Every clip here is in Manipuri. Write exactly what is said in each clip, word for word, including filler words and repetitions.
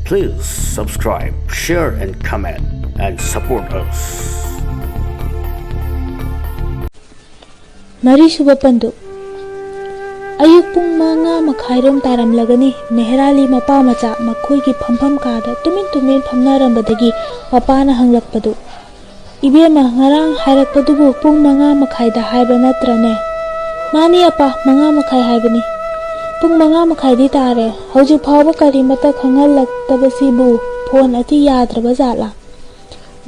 Please subscribe, share and comment and support us. ꯃꯔꯤꯁꯨꯕ ꯄꯟꯗꯨ꯫ ꯑꯌꯨꯛ ꯄꯨꯡ ꯃꯉꯥ ꯃꯈꯥꯏꯔꯣꯝ ꯇꯥꯔꯝꯂꯒꯅꯤ꯫ ꯃꯦꯍꯔꯥꯂꯤ ꯃꯄꯥ ꯃꯆꯥ ꯃꯈꯣꯏꯒꯤ ꯐꯝꯐꯝ ꯀꯥꯗ ꯇꯨꯃꯤꯟ ꯇꯨꯃꯤꯟ ꯐꯝꯅꯔꯝꯕꯗꯒꯤ ꯃꯄꯥꯅ ꯍꯪꯂꯛꯄꯗꯨ, "ꯏꯕꯦꯝꯃ, ꯉꯔꯥꯡ ꯍꯥꯏꯔꯛꯄꯗꯨꯕꯨ ꯄꯨꯡ ꯃꯉꯥ ꯃꯈꯥꯏꯗ ꯍꯥꯏꯕ ꯅꯠꯇ꯭ꯔꯅꯦ?" "ꯃꯥꯅꯤ ꯑꯄꯥ, ꯃꯉꯥ ꯃꯈꯥꯏ ꯍꯥꯏꯕꯅꯤ꯫" "ꯄꯨꯡ ꯃꯉꯥ ꯃꯈꯥꯏꯗꯤ ꯇꯥꯔꯦ, ꯍꯧꯖꯤꯛ ꯐꯥꯎꯕ ꯀꯔꯤꯃꯠꯇ ꯈꯪꯍꯜꯂꯛꯇꯕꯁꯤꯕꯨ ꯐꯣꯟ ꯑꯁꯤ ꯌꯥꯗ꯭ꯔꯕ ꯖꯥꯠꯂꯥ?"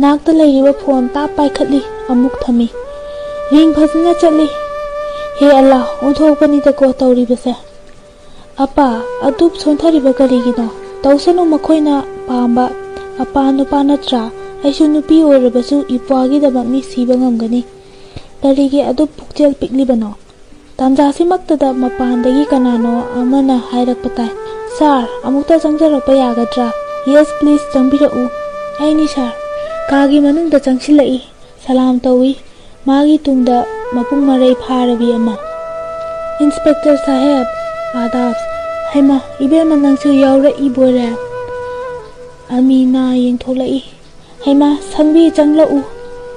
ꯅꯥꯛꯇ ꯂꯩꯔꯤꯕ ꯐꯣꯟ ꯇꯥꯞ ꯄꯥꯏꯈꯠꯂꯤ, ꯑꯃꯨꯛ ꯊꯝꯃꯤ꯫ ꯔꯤꯡ ꯐꯖꯅ ꯆꯠꯂꯤ꯫ "ꯍꯦ ꯑꯜꯂꯥ, ꯑꯣꯟꯊꯣꯛꯄꯅꯤꯗꯀꯣ ꯇꯧꯔꯤꯕꯁꯦ꯫" "ꯑꯄꯥ, ꯑꯗꯨꯛ ꯁꯣꯟꯊꯔꯤꯕ ꯀꯔꯤꯒꯤꯅꯣ?" "ꯇꯧꯁꯅꯨ, ꯃꯈꯣꯏꯅ ꯄꯥꯝꯕ ꯑꯄꯥ ꯅꯨꯄꯥ ꯅꯠꯇ꯭ꯔꯥ? ꯑꯩꯁꯨ ꯅꯨꯄꯤ ꯑꯣꯏꯔꯕꯁꯨ ꯏꯄ꯭ꯋꯥꯒꯤꯗꯃꯛꯅꯤ ꯁꯤꯕ ꯉꯝꯒꯅꯤ꯫ ꯀꯔꯤꯒꯤ ꯑꯗꯨꯛ ꯄꯨꯛꯆꯦꯜ ꯄꯤꯛꯂꯤꯕꯅꯣ?" ꯇꯥꯟꯖꯥꯁꯤꯃꯛꯇꯗ ꯃꯄꯥꯟꯗꯒꯤ ꯀꯅꯥꯅꯣ ꯑꯃꯅ ꯍꯥꯏꯔꯛꯄ ꯇꯥꯏ, "ꯁꯥꯔ, ꯑꯃꯨꯛꯇ ꯆꯪꯖꯔꯛꯄ ꯌꯥꯒꯗ꯭ꯔꯥ?" "Yes, please, ꯆꯪꯕꯤꯔꯛꯎ꯫" "ꯑꯩꯅꯤ, ꯁꯥꯔ꯫" ꯀꯥꯒꯤ ꯃꯅꯨꯡꯗ ꯆꯪꯁꯤꯜꯂꯛꯏ꯫ ꯁꯂꯥꯝ ꯇꯧꯏ꯫ ꯃꯥꯒꯤ ꯇꯨꯡꯗ ꯃꯄꯨꯡ ꯃꯔꯩ ꯐꯥꯔꯕꯤ ꯑꯃ꯫ "ꯏꯟꯁꯄꯦꯛꯇꯔ ꯁꯥꯍꯦꯕ, ꯑꯥꯗꯥꯕ꯫" "ꯍꯩꯃꯥ, ꯏꯕꯦꯝꯃ, ꯅꯪꯁꯨ ꯌꯥꯎꯔꯛꯏꯕꯣꯏꯔꯦ?" ꯑꯃꯤꯅꯥ ꯌꯦꯡꯊꯣꯛꯂꯛꯏ꯫ "ꯍꯩꯃꯥ, ꯁꯪꯕꯤ, ꯆꯪꯂꯛꯎ,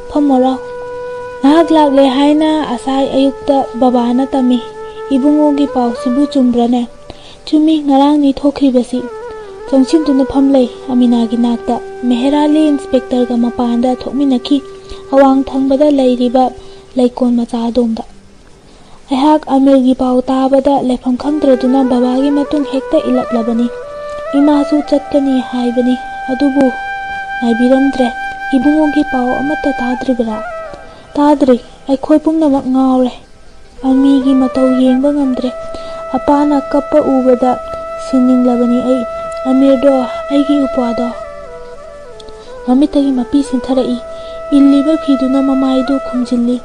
ꯐꯝꯃꯣꯔꯣ꯫" "ꯅꯍꯥꯛ ꯂꯥꯛꯂꯦ ꯍꯥꯏꯅ ꯉꯁꯥꯏ ꯑꯌꯨꯛꯇ ꯕꯕꯥꯅ ꯇꯝꯃꯤ꯫ ꯏꯕꯨꯡꯉꯣꯒꯤ ꯄꯥꯎꯁꯤꯕꯨ ꯆꯨꯝꯕ꯭ꯔꯅꯦ?" "ꯆꯨꯝꯃꯤ, ꯉꯔꯥꯡꯅꯤ ꯊꯣꯛꯈ꯭ꯔꯤꯕꯁꯤ꯫" ꯆꯪꯁꯤꯟꯗꯨꯅ ꯐꯝꯂꯩ ꯑꯃꯤꯅꯥꯒꯤ ꯅꯥꯛꯇ꯫ ꯃꯦꯍꯔꯥꯂꯤ ꯏꯟꯁꯄꯦꯛꯇꯔꯒ ꯃꯄꯥꯟꯗ ꯊꯣꯛꯃꯤꯟꯅꯈꯤ, ꯑꯋꯥꯡ ꯊꯪꯕꯗ ꯂꯩꯔꯤꯕ ꯂꯩꯀꯣꯜ ꯃꯆꯥ ꯑꯗꯣꯝꯗ꯫ ꯑꯩꯍꯥꯛ ꯑꯃꯤꯔꯒꯤ ꯄꯥꯎ ꯇꯥꯕꯗ ꯂꯩꯐꯝ ꯈꯪꯗ꯭ꯔꯗꯨꯅ ꯕꯕꯥꯒꯤ ꯃꯇꯨꯡ ꯍꯦꯛꯇ ꯏꯜꯂꯛꯂꯕꯅꯤ꯫ ꯏꯃꯥꯁꯨ ꯆꯠꯀꯅꯤ ꯍꯥꯏꯕꯅꯤ, ꯑꯗꯨꯕꯨ ꯉꯥꯏꯕꯤꯔꯝꯗ꯭ꯔꯦ꯫ "ꯏꯕꯨꯡꯉꯣꯒꯤ ꯄꯥꯎ ꯑꯃꯠꯇ ꯇꯥꯗ꯭ꯔꯤꯕꯔꯥ?" "ꯇꯥꯗ꯭ꯔꯤ꯫ ꯑꯩꯈꯣꯏ ꯄꯨꯝꯅꯃꯛ ꯉꯥꯎꯔꯦ꯫ ꯑꯃꯤꯒꯤ ꯃꯇꯧ ꯌꯦꯡꯕ ꯉꯝꯗ꯭ꯔꯦ꯫ ꯑꯄꯥꯅ ꯀꯞꯄ ꯎꯕꯗ ꯁꯤꯅꯤꯡꯂꯕꯅꯤ ꯑꯩ꯫" "ꯑꯃꯤꯔꯗꯣ, ꯑꯩꯒꯤ ꯎꯄ꯭ꯋꯥꯗꯣ꯫" ꯃꯃꯤꯠꯇꯒꯤ ꯃꯄꯤ ꯁꯤꯟꯊꯔꯛꯏ꯫ ꯏꯜꯂꯤꯕ ꯐꯤꯗꯨꯅ ꯃꯃꯥꯏꯗꯨ ꯈꯨꯝꯖꯤꯜꯂꯤ꯫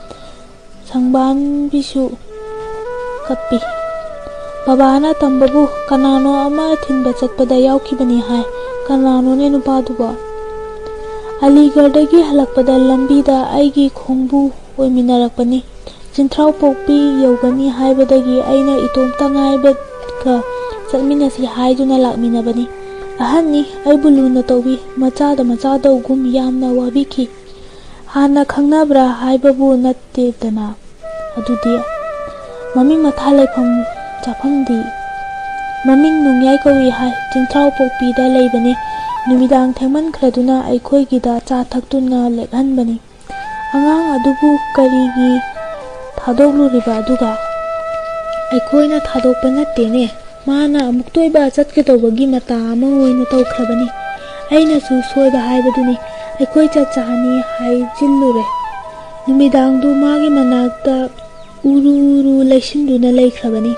ꯁꯪꯕꯥꯟꯕꯤꯁꯨ ꯀꯞꯄꯤ꯫ "ꯕꯕꯥꯅ ꯇꯝꯕꯕꯨ ꯀꯅꯥꯅꯣ ꯑꯃ ꯊꯤꯟꯕ ꯆꯠꯄꯗ ꯌꯥꯎꯈꯤꯕꯅꯤ ꯍꯥꯏ꯫ ꯀꯅꯥꯅꯣꯅꯦ ꯅꯨꯄꯥꯗꯨꯕꯣ?" "ꯑꯂꯤꯒꯔꯗꯒꯤ ꯍꯜꯂꯛꯄꯗ ꯂꯝꯕꯤꯗ ꯑꯩꯒꯤ ꯈꯣꯡꯕꯨ ꯑꯣꯏꯃꯤꯟꯅꯔꯛꯄꯅꯤ꯫ ꯆꯤꯟꯊ꯭ꯔꯥꯎ ꯄꯣꯛꯄꯤ ꯌꯧꯒꯅꯤ ꯍꯥꯏꯕꯗꯒꯤ ꯑꯩꯅ ꯏꯇꯣꯝꯇ ꯉꯥꯏꯕꯒ ꯆꯠꯃꯤꯟꯅꯁꯤ ꯍꯥꯏꯗꯨꯅ ꯂꯥꯛꯃꯤꯟꯅꯕꯅꯤ꯫ ꯑꯍꯟꯅꯤ, ꯑꯩꯕꯨ ꯂꯨꯅ ꯇꯧꯕꯤ, ꯃꯆꯥꯗ ꯃꯆꯥꯗꯧꯒꯨꯝ ꯌꯥꯝꯅ ꯋꯥꯕꯤꯈꯤ꯫ ꯍꯥꯟꯅ ꯈꯪꯅꯕ꯭ꯔꯥ ꯍꯥꯏꯕꯕꯨ ꯅꯠꯇꯦꯗꯅ꯫ ꯑꯗꯨꯗꯤ ꯃꯃꯤꯡ ꯃꯊꯥ ꯂꯩꯐꯝ ꯆꯥꯐꯝꯗꯤ? ꯃꯃꯤꯡ ꯅꯣꯡꯌꯥꯏ ꯀꯧꯏ ꯍꯥꯏ, ꯆꯤꯡꯊ꯭ꯔꯥꯎ ꯄꯣꯛꯄꯤꯗ ꯂꯩꯕꯅꯤ꯫ ꯅꯨꯃꯤꯗꯥꯡ ꯊꯦꯡꯃꯟꯈ꯭ꯔꯗꯨꯅ ꯑꯩꯈꯣꯏꯒꯤꯗ ꯆꯥ ꯊꯛꯇꯨꯅ ꯂꯦꯛꯍꯟꯕꯅꯤ꯫ ꯑꯉꯥꯡ ꯑꯗꯨꯕꯨ ꯀꯔꯤꯒꯤ ꯊꯥꯗꯣꯛꯂꯨꯔꯤꯕ ꯑꯗꯨꯒ? ꯑꯩꯈꯣꯏꯅ ꯊꯥꯗꯣꯛꯄ ꯅꯠꯇꯦꯅꯦ, ꯃꯥꯅ ꯑꯃꯨꯛꯇ ꯑꯣꯏꯕ ꯆꯠꯀꯗꯧꯕꯒꯤ ꯃꯇꯥ ꯑꯃ ꯑꯣꯏꯅ ꯇꯧꯈ꯭ꯔꯕꯅꯤ꯫ ꯑꯩꯅꯁꯨ ꯁꯣꯏꯕ ꯍꯥꯏꯕꯗꯨꯅꯤ, ꯑꯩꯈꯣꯏ ꯆꯠ ꯆꯥꯅꯤ ꯍꯥꯏꯖꯤꯜꯂꯨꯔꯦ꯫ ꯅꯨꯃꯤꯗꯥꯡꯗꯨ ꯃꯥꯒꯤ ꯃꯅꯥꯛꯇ ꯎꯔꯨ ꯎꯔꯨ ꯂꯩꯁꯤꯟꯗꯨꯅ ꯂꯩꯈ꯭ꯔꯕꯅꯤ꯫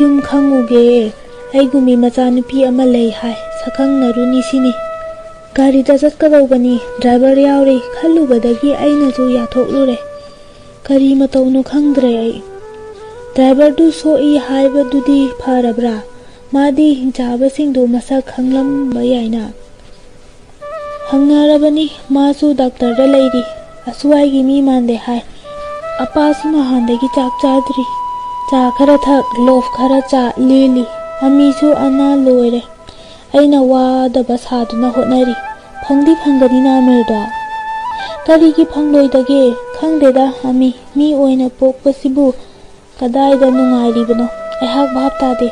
ꯌꯨꯝ ꯈꯪꯉꯨꯒꯦ, ꯑꯩꯒꯨꯝꯕꯤ ꯃꯆꯥꯅꯨꯄꯤ ꯑꯃ ꯂꯩ ꯍꯥꯏ, ꯁꯛꯈꯪꯅꯔꯨꯅꯤ ꯁꯤꯅꯤ꯫ ꯒꯥꯔꯤꯗ ꯆꯠꯀꯗꯧꯕꯅꯤ, ꯗ꯭ꯔꯥꯏꯚꯔ ꯌꯥꯎꯔꯤ ꯈꯜꯂꯨꯕꯗꯒꯤ ꯑꯩꯅꯁꯨ ꯌꯥꯊꯣꯛꯂꯨꯔꯦ꯫ ꯀꯔꯤ ꯃꯇꯧꯅꯣ ꯈꯪꯗ꯭ꯔꯦ ꯑꯩ꯫ ꯗ꯭ꯔꯥꯏꯚꯔꯗꯨ ꯁꯣꯛꯏ ꯍꯥꯏꯕꯗꯨꯗꯤ ꯐꯔꯕ꯭ꯔꯥ? ꯃꯥꯗꯤ ꯍꯤꯡꯆꯥꯕꯁꯤꯡꯗꯨ ꯃꯁꯛ ꯈꯪꯂꯝꯕ ꯌꯥꯏꯅ꯫ ꯍꯪꯅꯔꯕꯅꯤ, ꯃꯥꯁꯨ ꯗꯥꯛꯇꯔꯗ ꯂꯩꯔꯤ꯫ ꯑꯁ꯭ꯋꯥꯏꯒꯤ ꯃꯤ ꯃꯥꯟꯗꯦ ꯍꯥꯏ꯫ ꯑꯄꯥꯁꯨ ꯅꯍꯥꯟꯗꯒꯤ ꯆꯥꯛ ꯆꯥꯗ꯭ꯔꯤ꯫ ꯆꯥ ꯈꯔ ꯊꯛ, ꯂꯣꯐ ꯈꯔ ꯆꯥ, ꯂꯦꯜꯂꯤ꯫ ꯑꯃꯤꯁꯨ ꯑꯅꯥ ꯂꯣꯏꯔꯦ꯫ ꯑꯩꯅ ꯋꯥꯗꯕ ꯁꯥꯗꯨꯅ ꯍꯣꯠꯅꯔꯤ꯫ ꯐꯪꯗꯤ ꯐꯪꯒꯅꯤꯅ ꯑꯃꯤꯔꯗꯣ? ꯀꯔꯤꯒꯤ ꯐꯪꯂꯣꯏꯗꯒꯦ? ꯈꯪꯗꯦꯗ ꯑꯃꯤ, ꯃꯤ ꯑꯣꯏꯅ ꯄꯣꯛꯄꯁꯤꯕꯨ ꯀꯗꯥꯏꯗ ꯅꯨꯡꯉꯥꯏꯔꯤꯕꯅꯣ? ꯑꯩꯍꯥꯛ ꯚꯥꯞ ꯇꯥꯗꯦ꯫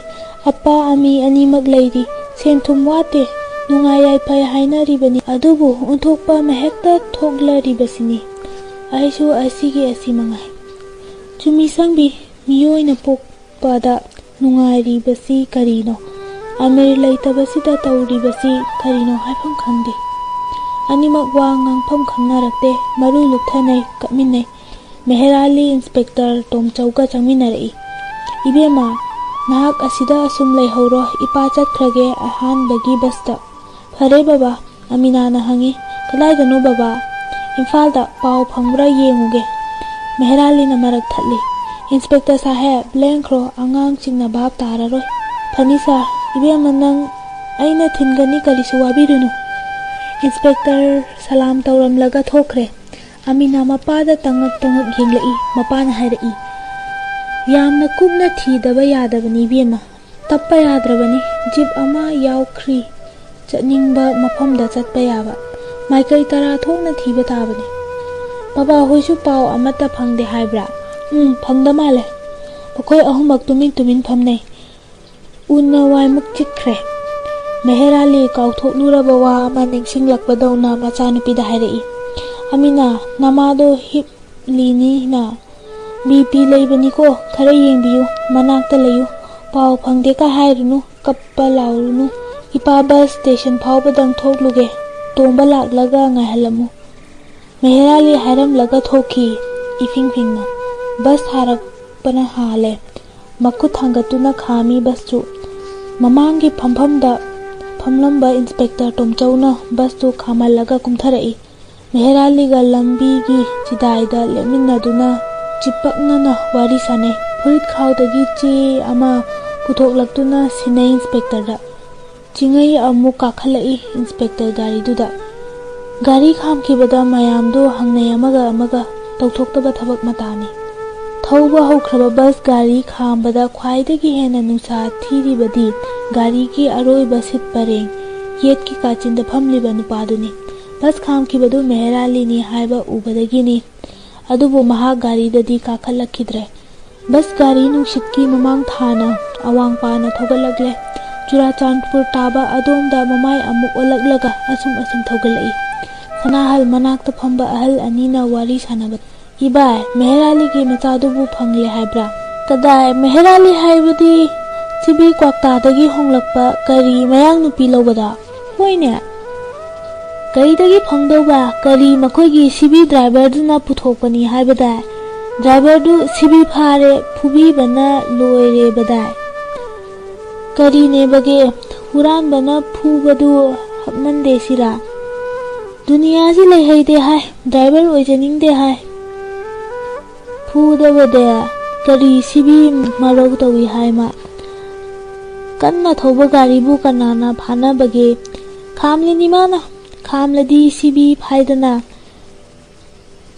ꯑꯄꯥ ꯑꯃꯤ ꯑꯅꯤꯃꯛ ꯂꯩꯔꯤ꯫ ꯁꯦꯟ ꯊꯨꯝ ꯋꯥꯠꯇꯦ꯫ ꯅꯨꯡꯉꯥꯏ ꯌꯥꯏꯐꯩ ꯍꯥꯏꯅꯔꯤꯕꯅꯤ꯫ ꯑꯗꯨꯕꯨ ꯑꯣꯟꯊꯣꯛꯄ ꯑꯃ ꯍꯦꯛꯇ ꯊꯣꯛꯂꯔꯤꯕꯁꯤꯅꯤ꯫ ꯑꯩꯁꯨ ꯑꯁꯤꯒꯤ ꯑꯁꯤ ꯃꯉꯥꯏ꯫ ꯆꯨꯝꯃꯤ ꯁꯪꯕꯤ, ꯃꯤꯑꯣꯏꯅ ꯄꯣꯛꯄꯗ ꯅꯨꯡꯉꯥꯏꯔꯤꯕꯁꯤ ꯀꯔꯤꯅꯣ? ꯑꯃꯤꯔ ꯂꯩꯇꯕꯁꯤꯗ ꯇꯧꯔꯤꯕꯁꯤ ꯀꯔꯤꯅꯣ ꯍꯥꯏꯐꯝ ꯈꯪꯗꯦ꯫ ꯑꯅꯤꯃꯛ ꯋꯥ ꯉꯥꯡꯐꯝ ꯈꯪꯅꯔꯛꯇꯦ꯫ ꯃꯔꯨ ꯂꯨꯞꯊꯅꯩ, ꯀꯞꯃꯤꯟꯅꯩ꯫ ꯃꯦꯍꯔ ꯑꯂꯤ ꯏꯟꯁꯄꯦꯛꯇꯔ ꯇꯣꯝꯆꯧꯒ ꯆꯪꯃꯤꯟꯅꯔꯛꯏ꯫ "ꯏꯕꯦꯝꯃ, ꯅꯍꯥꯛ ꯑꯁꯤꯗ ꯑꯁꯨꯝ ꯂꯩꯍꯧꯔꯣ, ꯏꯄꯥ ꯆꯠꯈ꯭ꯔꯒꯦ ꯑꯍꯥꯟꯕꯒꯤ ꯕꯁꯇ꯫" "ꯐꯔꯦ ꯕꯕꯥ꯫" ꯑꯃꯤꯅꯥꯅ ꯍꯪꯉꯤ꯫ "ꯀꯗꯥꯏꯗꯅꯣ ꯕꯕꯥ?" "ꯏꯝꯐꯥꯜꯗ, ꯄꯥꯎ ꯐꯪꯕ꯭ꯔꯥ ꯌꯦꯡꯉꯨꯒꯦ꯫" ꯃꯦꯍꯔ ꯑꯂꯤꯅ ꯃꯔꯛ ꯊꯠꯂꯤ꯫ "ꯏꯟꯁꯄꯦꯛꯇꯔ ꯁꯥꯍꯦꯕ, ꯂꯦꯡꯈ꯭ꯔꯣ, ꯑꯉꯥꯡꯁꯤꯡꯅ ꯚꯥꯞ ꯇꯥꯔꯔꯣꯏ꯫" "ꯐꯅꯤ ꯁꯥꯔ꯫" "ꯏꯕꯦꯝꯃ ꯅꯪ, ꯑꯩꯅ ꯊꯤꯟꯒꯅꯤ, ꯀꯔꯤꯁꯨ ꯋꯥꯕꯤꯔꯨꯅꯨ꯫" ꯏꯟꯁꯄꯦꯛꯇꯔ ꯁꯂꯥꯝ ꯇꯧꯔꯝꯂꯒ ꯊꯣꯛꯈ꯭ꯔꯦ꯫ ꯑꯃꯤꯅꯥ ꯃꯄꯥꯗ ꯇꯉꯛ ꯇꯉꯛ ꯌꯦꯡꯂꯛꯏ꯫ ꯃꯄꯥꯅ ꯍꯥꯏꯔꯛꯏ, "ꯌꯥꯝꯅ ꯀꯨꯞꯅ ꯊꯤꯗꯕ ꯌꯥꯗꯕꯅꯤ ꯏꯕꯦꯝꯃ꯫ ꯇꯞꯄ ꯌꯥꯗ꯭ꯔꯕꯅꯤ꯫ ꯖꯤꯞ ꯑꯃ ꯌꯥꯎꯈ꯭ꯔꯤ꯫ ꯆꯠꯅꯤꯡꯕ ꯃꯐꯝꯗ ꯆꯠꯄ ꯌꯥꯕ꯫ ꯃꯥꯏꯀꯩ ꯇꯔꯥ ꯊꯣꯛꯅ ꯊꯤꯕ ꯇꯥꯕꯅꯤ꯫ ꯕꯕꯥ ꯍꯣꯏꯁꯨ ꯄꯥꯎ ꯑꯃꯠꯇ ꯐꯪꯗꯦ ꯍꯥꯏꯕ꯭ꯔꯥ? ꯎꯝ, ꯐꯪꯗ ꯃꯥꯜꯂꯦ꯫ ꯃꯈꯣꯏ ꯑꯍꯨꯝꯃꯛ ꯇꯨꯃꯤꯟ ꯇꯨꯃꯤꯟ ꯐꯝꯅꯩ꯫ ꯎꯅ ꯋꯥꯏꯃꯨꯛ ꯆꯤꯛꯈ꯭ꯔꯦ꯫ ꯃꯦꯍꯦꯔꯥꯂꯤ ꯀꯥꯎꯊꯣꯛꯂꯨꯔꯕ ꯋꯥ ꯑꯃ ꯅꯤꯡꯁꯤꯡꯂꯛꯄꯗꯧꯅ ꯃꯆꯥꯅꯨꯄꯤꯗ ꯍꯥꯏꯔꯛꯏ꯫ "ꯑꯃꯤꯅꯥ, ꯅꯃꯥꯗꯣ ꯍꯤꯞꯂꯤꯅꯤꯅ꯫ ꯕꯤ ꯄꯤ ꯂꯩꯕꯅꯤꯀꯣ, ꯈꯔ ꯌꯦꯡꯕꯤꯌꯨ, ꯃꯅꯥꯛꯇ ꯂꯩꯌꯨ꯫ ꯄꯥꯎ ꯐꯪꯗꯦꯀ ꯍꯥꯏꯔꯨꯅꯨ, ꯀꯞꯄ ꯂꯥꯎꯔꯨꯅꯨ꯫ ꯏꯄꯥ ꯕꯁ ꯁ꯭ꯇꯦꯁꯟ ꯐꯥꯎꯕꯗꯪ ꯊꯣꯛꯂꯨꯒꯦ꯫ ꯇꯣꯝꯕ ꯂꯥꯛꯂꯒ ꯉꯥꯏꯍꯜꯂꯝꯃꯨ꯫" ꯃꯦꯍꯦꯔꯥꯂꯤ ꯍꯥꯏꯔꯝꯂꯒ ꯊꯣꯛꯈꯤ꯫ ꯏꯐꯤꯡ ꯐꯤꯡꯅ ꯕꯁ ꯊꯥꯔꯛꯄꯅ ꯍꯥꯜꯂꯦ꯫ ꯃꯈꯨꯠ ꯊꯥꯡꯒꯠꯇꯨꯅ ꯈꯥꯝꯃꯤ ꯕꯁꯇꯨ꯫ ꯃꯃꯥꯡꯒꯤ ꯐꯝꯐꯝꯗ ꯐꯝꯂꯝꯕ ꯏꯟꯁꯄꯦꯛꯇꯔ ꯇꯣꯝꯆꯧꯅ ꯕꯁꯇꯨ ꯈꯥꯝꯍꯜꯂꯒ ꯀꯨꯝꯊꯔꯛꯏ꯫ ꯃꯦꯍꯦꯔꯥꯂꯤꯒ ꯂꯝꯕꯤꯒꯤ ꯆꯤꯗꯥꯏꯗ ꯂꯦꯞꯃꯤꯟꯅꯗꯨꯅ ꯆꯤꯄꯛꯅꯅ ꯋꯥꯔꯤ ꯁꯥꯅꯩ꯫ ꯐꯨꯔꯤꯠ ꯈꯥꯎꯗꯒꯤ ꯆꯦ ꯑꯃ ꯄꯨꯊꯣꯛꯂꯛꯇꯨꯅ ꯁꯤꯟꯅꯩ ꯏꯟꯁꯄꯦꯛꯇꯔꯗ꯫ ꯆꯤꯡꯉꯩ ꯑꯃꯨꯛ ꯀꯥꯈꯠꯂꯛꯏ ꯏꯟꯁꯄꯦꯛꯇꯔ ꯒꯥꯔꯤꯗꯨꯗ꯫ ꯒꯥꯔꯤ ꯈꯥꯝꯈꯤꯕꯗ ꯃꯌꯥꯝꯗꯨ ꯍꯪꯅꯩ ꯑꯃꯒ ꯑꯃꯒ, ꯇꯧꯊꯣꯛꯇꯕ ꯊꯕꯛ ꯃꯇꯥꯅꯤ꯫ ꯊꯧꯕ ꯍꯧꯈ꯭ꯔꯕ ꯕꯁ ꯒꯥꯔꯤ ꯈꯥꯝꯕꯗ ꯈ꯭ꯋꯥꯏꯗꯒꯤ ꯍꯦꯟꯅ ꯅꯨꯡꯁꯥ ꯊꯤꯔꯤꯕꯗꯤ ꯒꯥꯔꯤꯒꯤ ꯑꯔꯣꯏꯕ ꯁꯤꯠ ꯄꯔꯦꯡ ꯌꯦꯠꯀꯤ ꯀꯥꯆꯤꯟꯗ ꯐꯝꯂꯤꯕ ꯅꯨꯄꯥꯗꯨꯅꯤ꯫ ꯕꯁ ꯈꯥꯝꯈꯤꯕꯗꯨ ꯃꯦꯍꯦꯔꯥꯂꯤꯅꯤ ꯍꯥꯏꯕ ꯎꯕꯗꯒꯤꯅꯤ꯫ ꯑꯗꯨꯕꯨ ꯃꯍꯥꯛ ꯒꯥꯔꯤꯗꯗꯤ ꯀꯥꯈꯠꯂꯛꯈꯤꯗ꯭ꯔꯦ꯫ ꯕꯁ ꯒꯥꯔꯤ ꯅꯨꯡꯁꯤꯠꯀꯤ ꯃꯃꯥꯡ ꯊꯥꯅ ꯑꯋꯥꯡ ꯄꯥꯅ ꯊꯧꯒꯠꯂꯛꯂꯦ꯫ ꯆꯨꯔꯥꯆꯥꯟꯄꯨꯔ ꯇꯥꯕ ꯑꯗꯣꯝꯗ ꯃꯃꯥꯏ ꯑꯃꯨꯛ ꯑꯣꯜꯂꯛꯂꯒ ꯑꯁꯨꯝ ꯑꯁꯨꯝ ꯊꯧꯒꯠꯂꯛꯏ꯫ ꯁꯅꯥꯍꯜ ꯃꯅꯥꯛꯇ ꯐꯝꯕ ꯑꯍꯜ ꯑꯅꯤꯅ ꯋꯥꯔꯤ ꯁꯥꯟꯅꯕ꯫ "ꯏꯕꯥꯏ, ꯃꯦꯍꯦꯔꯥꯂꯤꯒꯤ ꯃꯆꯥꯗꯨꯕꯨ ꯐꯪꯂꯦ ꯍꯥꯏꯕ꯭ꯔꯥ?" "ꯀꯗꯥꯏ? ꯃꯦꯍꯦꯔꯥꯂꯤ ꯍꯥꯏꯕꯗꯤ ꯁꯤꯕꯤ ꯀ꯭ꯋꯥꯛꯇꯥꯗꯒꯤ ꯍꯣꯡꯂꯛꯄ ꯀꯔꯤ ꯃꯌꯥꯡ ꯅꯨꯄꯤ ꯂꯧꯕꯗ?" "ꯍꯣꯏꯅꯦ꯫ ꯀꯔꯤꯗꯒꯤ ꯐꯪꯗꯧꯕ? ꯀꯔꯤ ꯃꯈꯣꯏꯒꯤ ꯁꯤꯕꯤ ꯗ꯭ꯔꯥꯏꯚꯔꯗꯨꯅ ꯄꯨꯊꯣꯛꯄꯅꯤ ꯍꯥꯏꯕꯗꯥꯏ? ꯗ꯭ꯔꯥꯏꯚꯔꯗꯨ ꯁꯤꯕꯤ ꯐꯥꯔꯦ, ꯐꯨꯕꯤꯕꯅ ꯂꯣꯏꯔꯦꯕꯗꯥꯏ꯫ ꯀꯔꯤꯅꯦꯕꯒꯦ? ꯍꯨꯔꯥꯟꯕꯅ ꯐꯨꯕꯗꯨ ꯍꯛꯃꯟꯗꯦ ꯁꯤꯔꯥ? ꯗꯨꯅꯤꯌꯥꯁꯤ ꯂꯩꯍꯩꯗꯦ ꯍꯥꯏ, ꯗ꯭ꯔꯥꯏꯚꯔ ꯑꯣꯏꯖꯅꯤꯡꯗꯦ ꯍꯥꯏ꯫ ꯐꯨꯗꯕꯗ ꯀꯔꯤ ꯁꯤꯕꯤ ꯃꯔꯧ ꯇꯧꯏ ꯍꯥꯏ ꯃꯥ? ꯀꯟꯅ ꯊꯧꯕ ꯒꯥꯔꯤꯕꯨ ꯀꯅꯥꯅ ꯐꯥꯅꯕꯒꯦ? ꯈꯥꯝꯂꯤꯅꯤ ꯃꯥꯅ, ꯈꯥꯝꯂꯗꯤ ꯁꯤꯕꯤ ꯐꯥꯏꯗꯅ꯫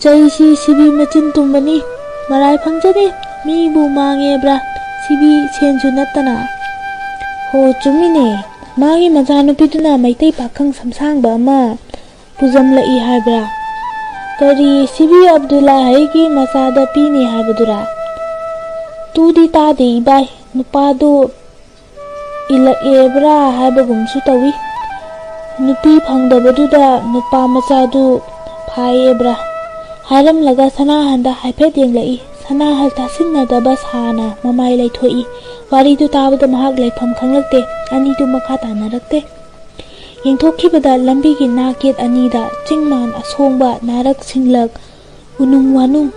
ꯆꯩꯁꯤ ꯁꯤꯕꯤ ꯃꯆꯤꯟ ꯇꯨꯝꯕꯅꯤ, ꯃꯔꯥꯏ ꯐꯪꯖꯅꯤ꯫ ꯃꯤꯕꯨ ꯃꯥꯡꯉꯦꯕ꯭ꯔꯥ? ꯁꯤꯕꯤ ꯁꯦꯟꯁꯨ ꯅꯠꯇꯅ꯫ ꯍꯣ, ꯆꯨꯝꯃꯤꯅꯦ꯫ ꯃꯥꯒꯤ ꯃꯆꯥꯅꯨꯄꯤꯗꯨꯅ ꯃꯩꯇꯩ ꯄꯥꯈꯪ ꯁꯝꯁꯥꯡꯕ ꯑꯃ ꯄꯨꯖꯝꯂꯛꯏ ꯍꯥꯏꯕ꯭ꯔꯥ? ꯀꯔꯤ ꯁꯤꯕꯤ ꯑꯕꯗꯨꯜꯂꯥ ꯍꯩꯒꯤ ꯃꯆꯥꯗ ꯄꯤꯅꯤ ꯍꯥꯏꯕꯗꯨꯔꯥ? ꯇꯨꯗꯤ ꯇꯥꯗꯦ ꯏꯕꯥꯏ, ꯅꯨꯄꯥꯗꯨ ꯏꯜꯂꯛꯑꯦꯕ꯭ꯔꯥ ꯍꯥꯏꯕꯒꯨꯝꯁꯨ ꯇꯧꯏ꯫ ꯅꯨꯄꯤ ꯐꯪꯗꯕꯗꯨꯗ ꯅꯨꯄꯥ ꯃꯆꯥꯗꯨ ꯐꯥꯏꯌꯦꯕ꯭ꯔꯥ ꯍꯥꯏꯔꯝꯂꯒ ꯁꯅꯥꯍꯟꯗ ꯍꯥꯏꯐꯦꯠ ꯌꯦꯡꯂꯛꯏ꯫ ꯁꯅꯥꯍꯜ ꯇꯥꯁꯤꯟꯅꯗꯕ ꯁꯥꯅ ꯃꯃꯥꯏ ꯂꯩꯊꯣꯛꯏ꯫ ꯋꯥꯔꯤꯗꯨ ꯇꯥꯕꯗ ꯃꯍꯥꯛ ꯂꯩꯐꯝ ꯈꯪꯂꯛꯇꯦ꯫ ꯑꯅꯤꯗꯨ ꯃꯈꯥ ꯇꯥꯅꯔꯛꯇꯦ꯫ ꯌꯦꯡꯊꯣꯛꯈꯤꯕꯗ ꯂꯝꯕꯤꯒꯤ ꯅꯥꯛ ꯌꯦꯠ ꯑꯅꯤꯗ ꯆꯤꯡ ꯃꯥꯟ ꯑꯁꯣꯡꯕ, ꯅꯥꯔꯛ ꯁꯤꯡꯂꯛ, ꯎꯅꯨꯡ ꯋꯥꯅꯨꯡ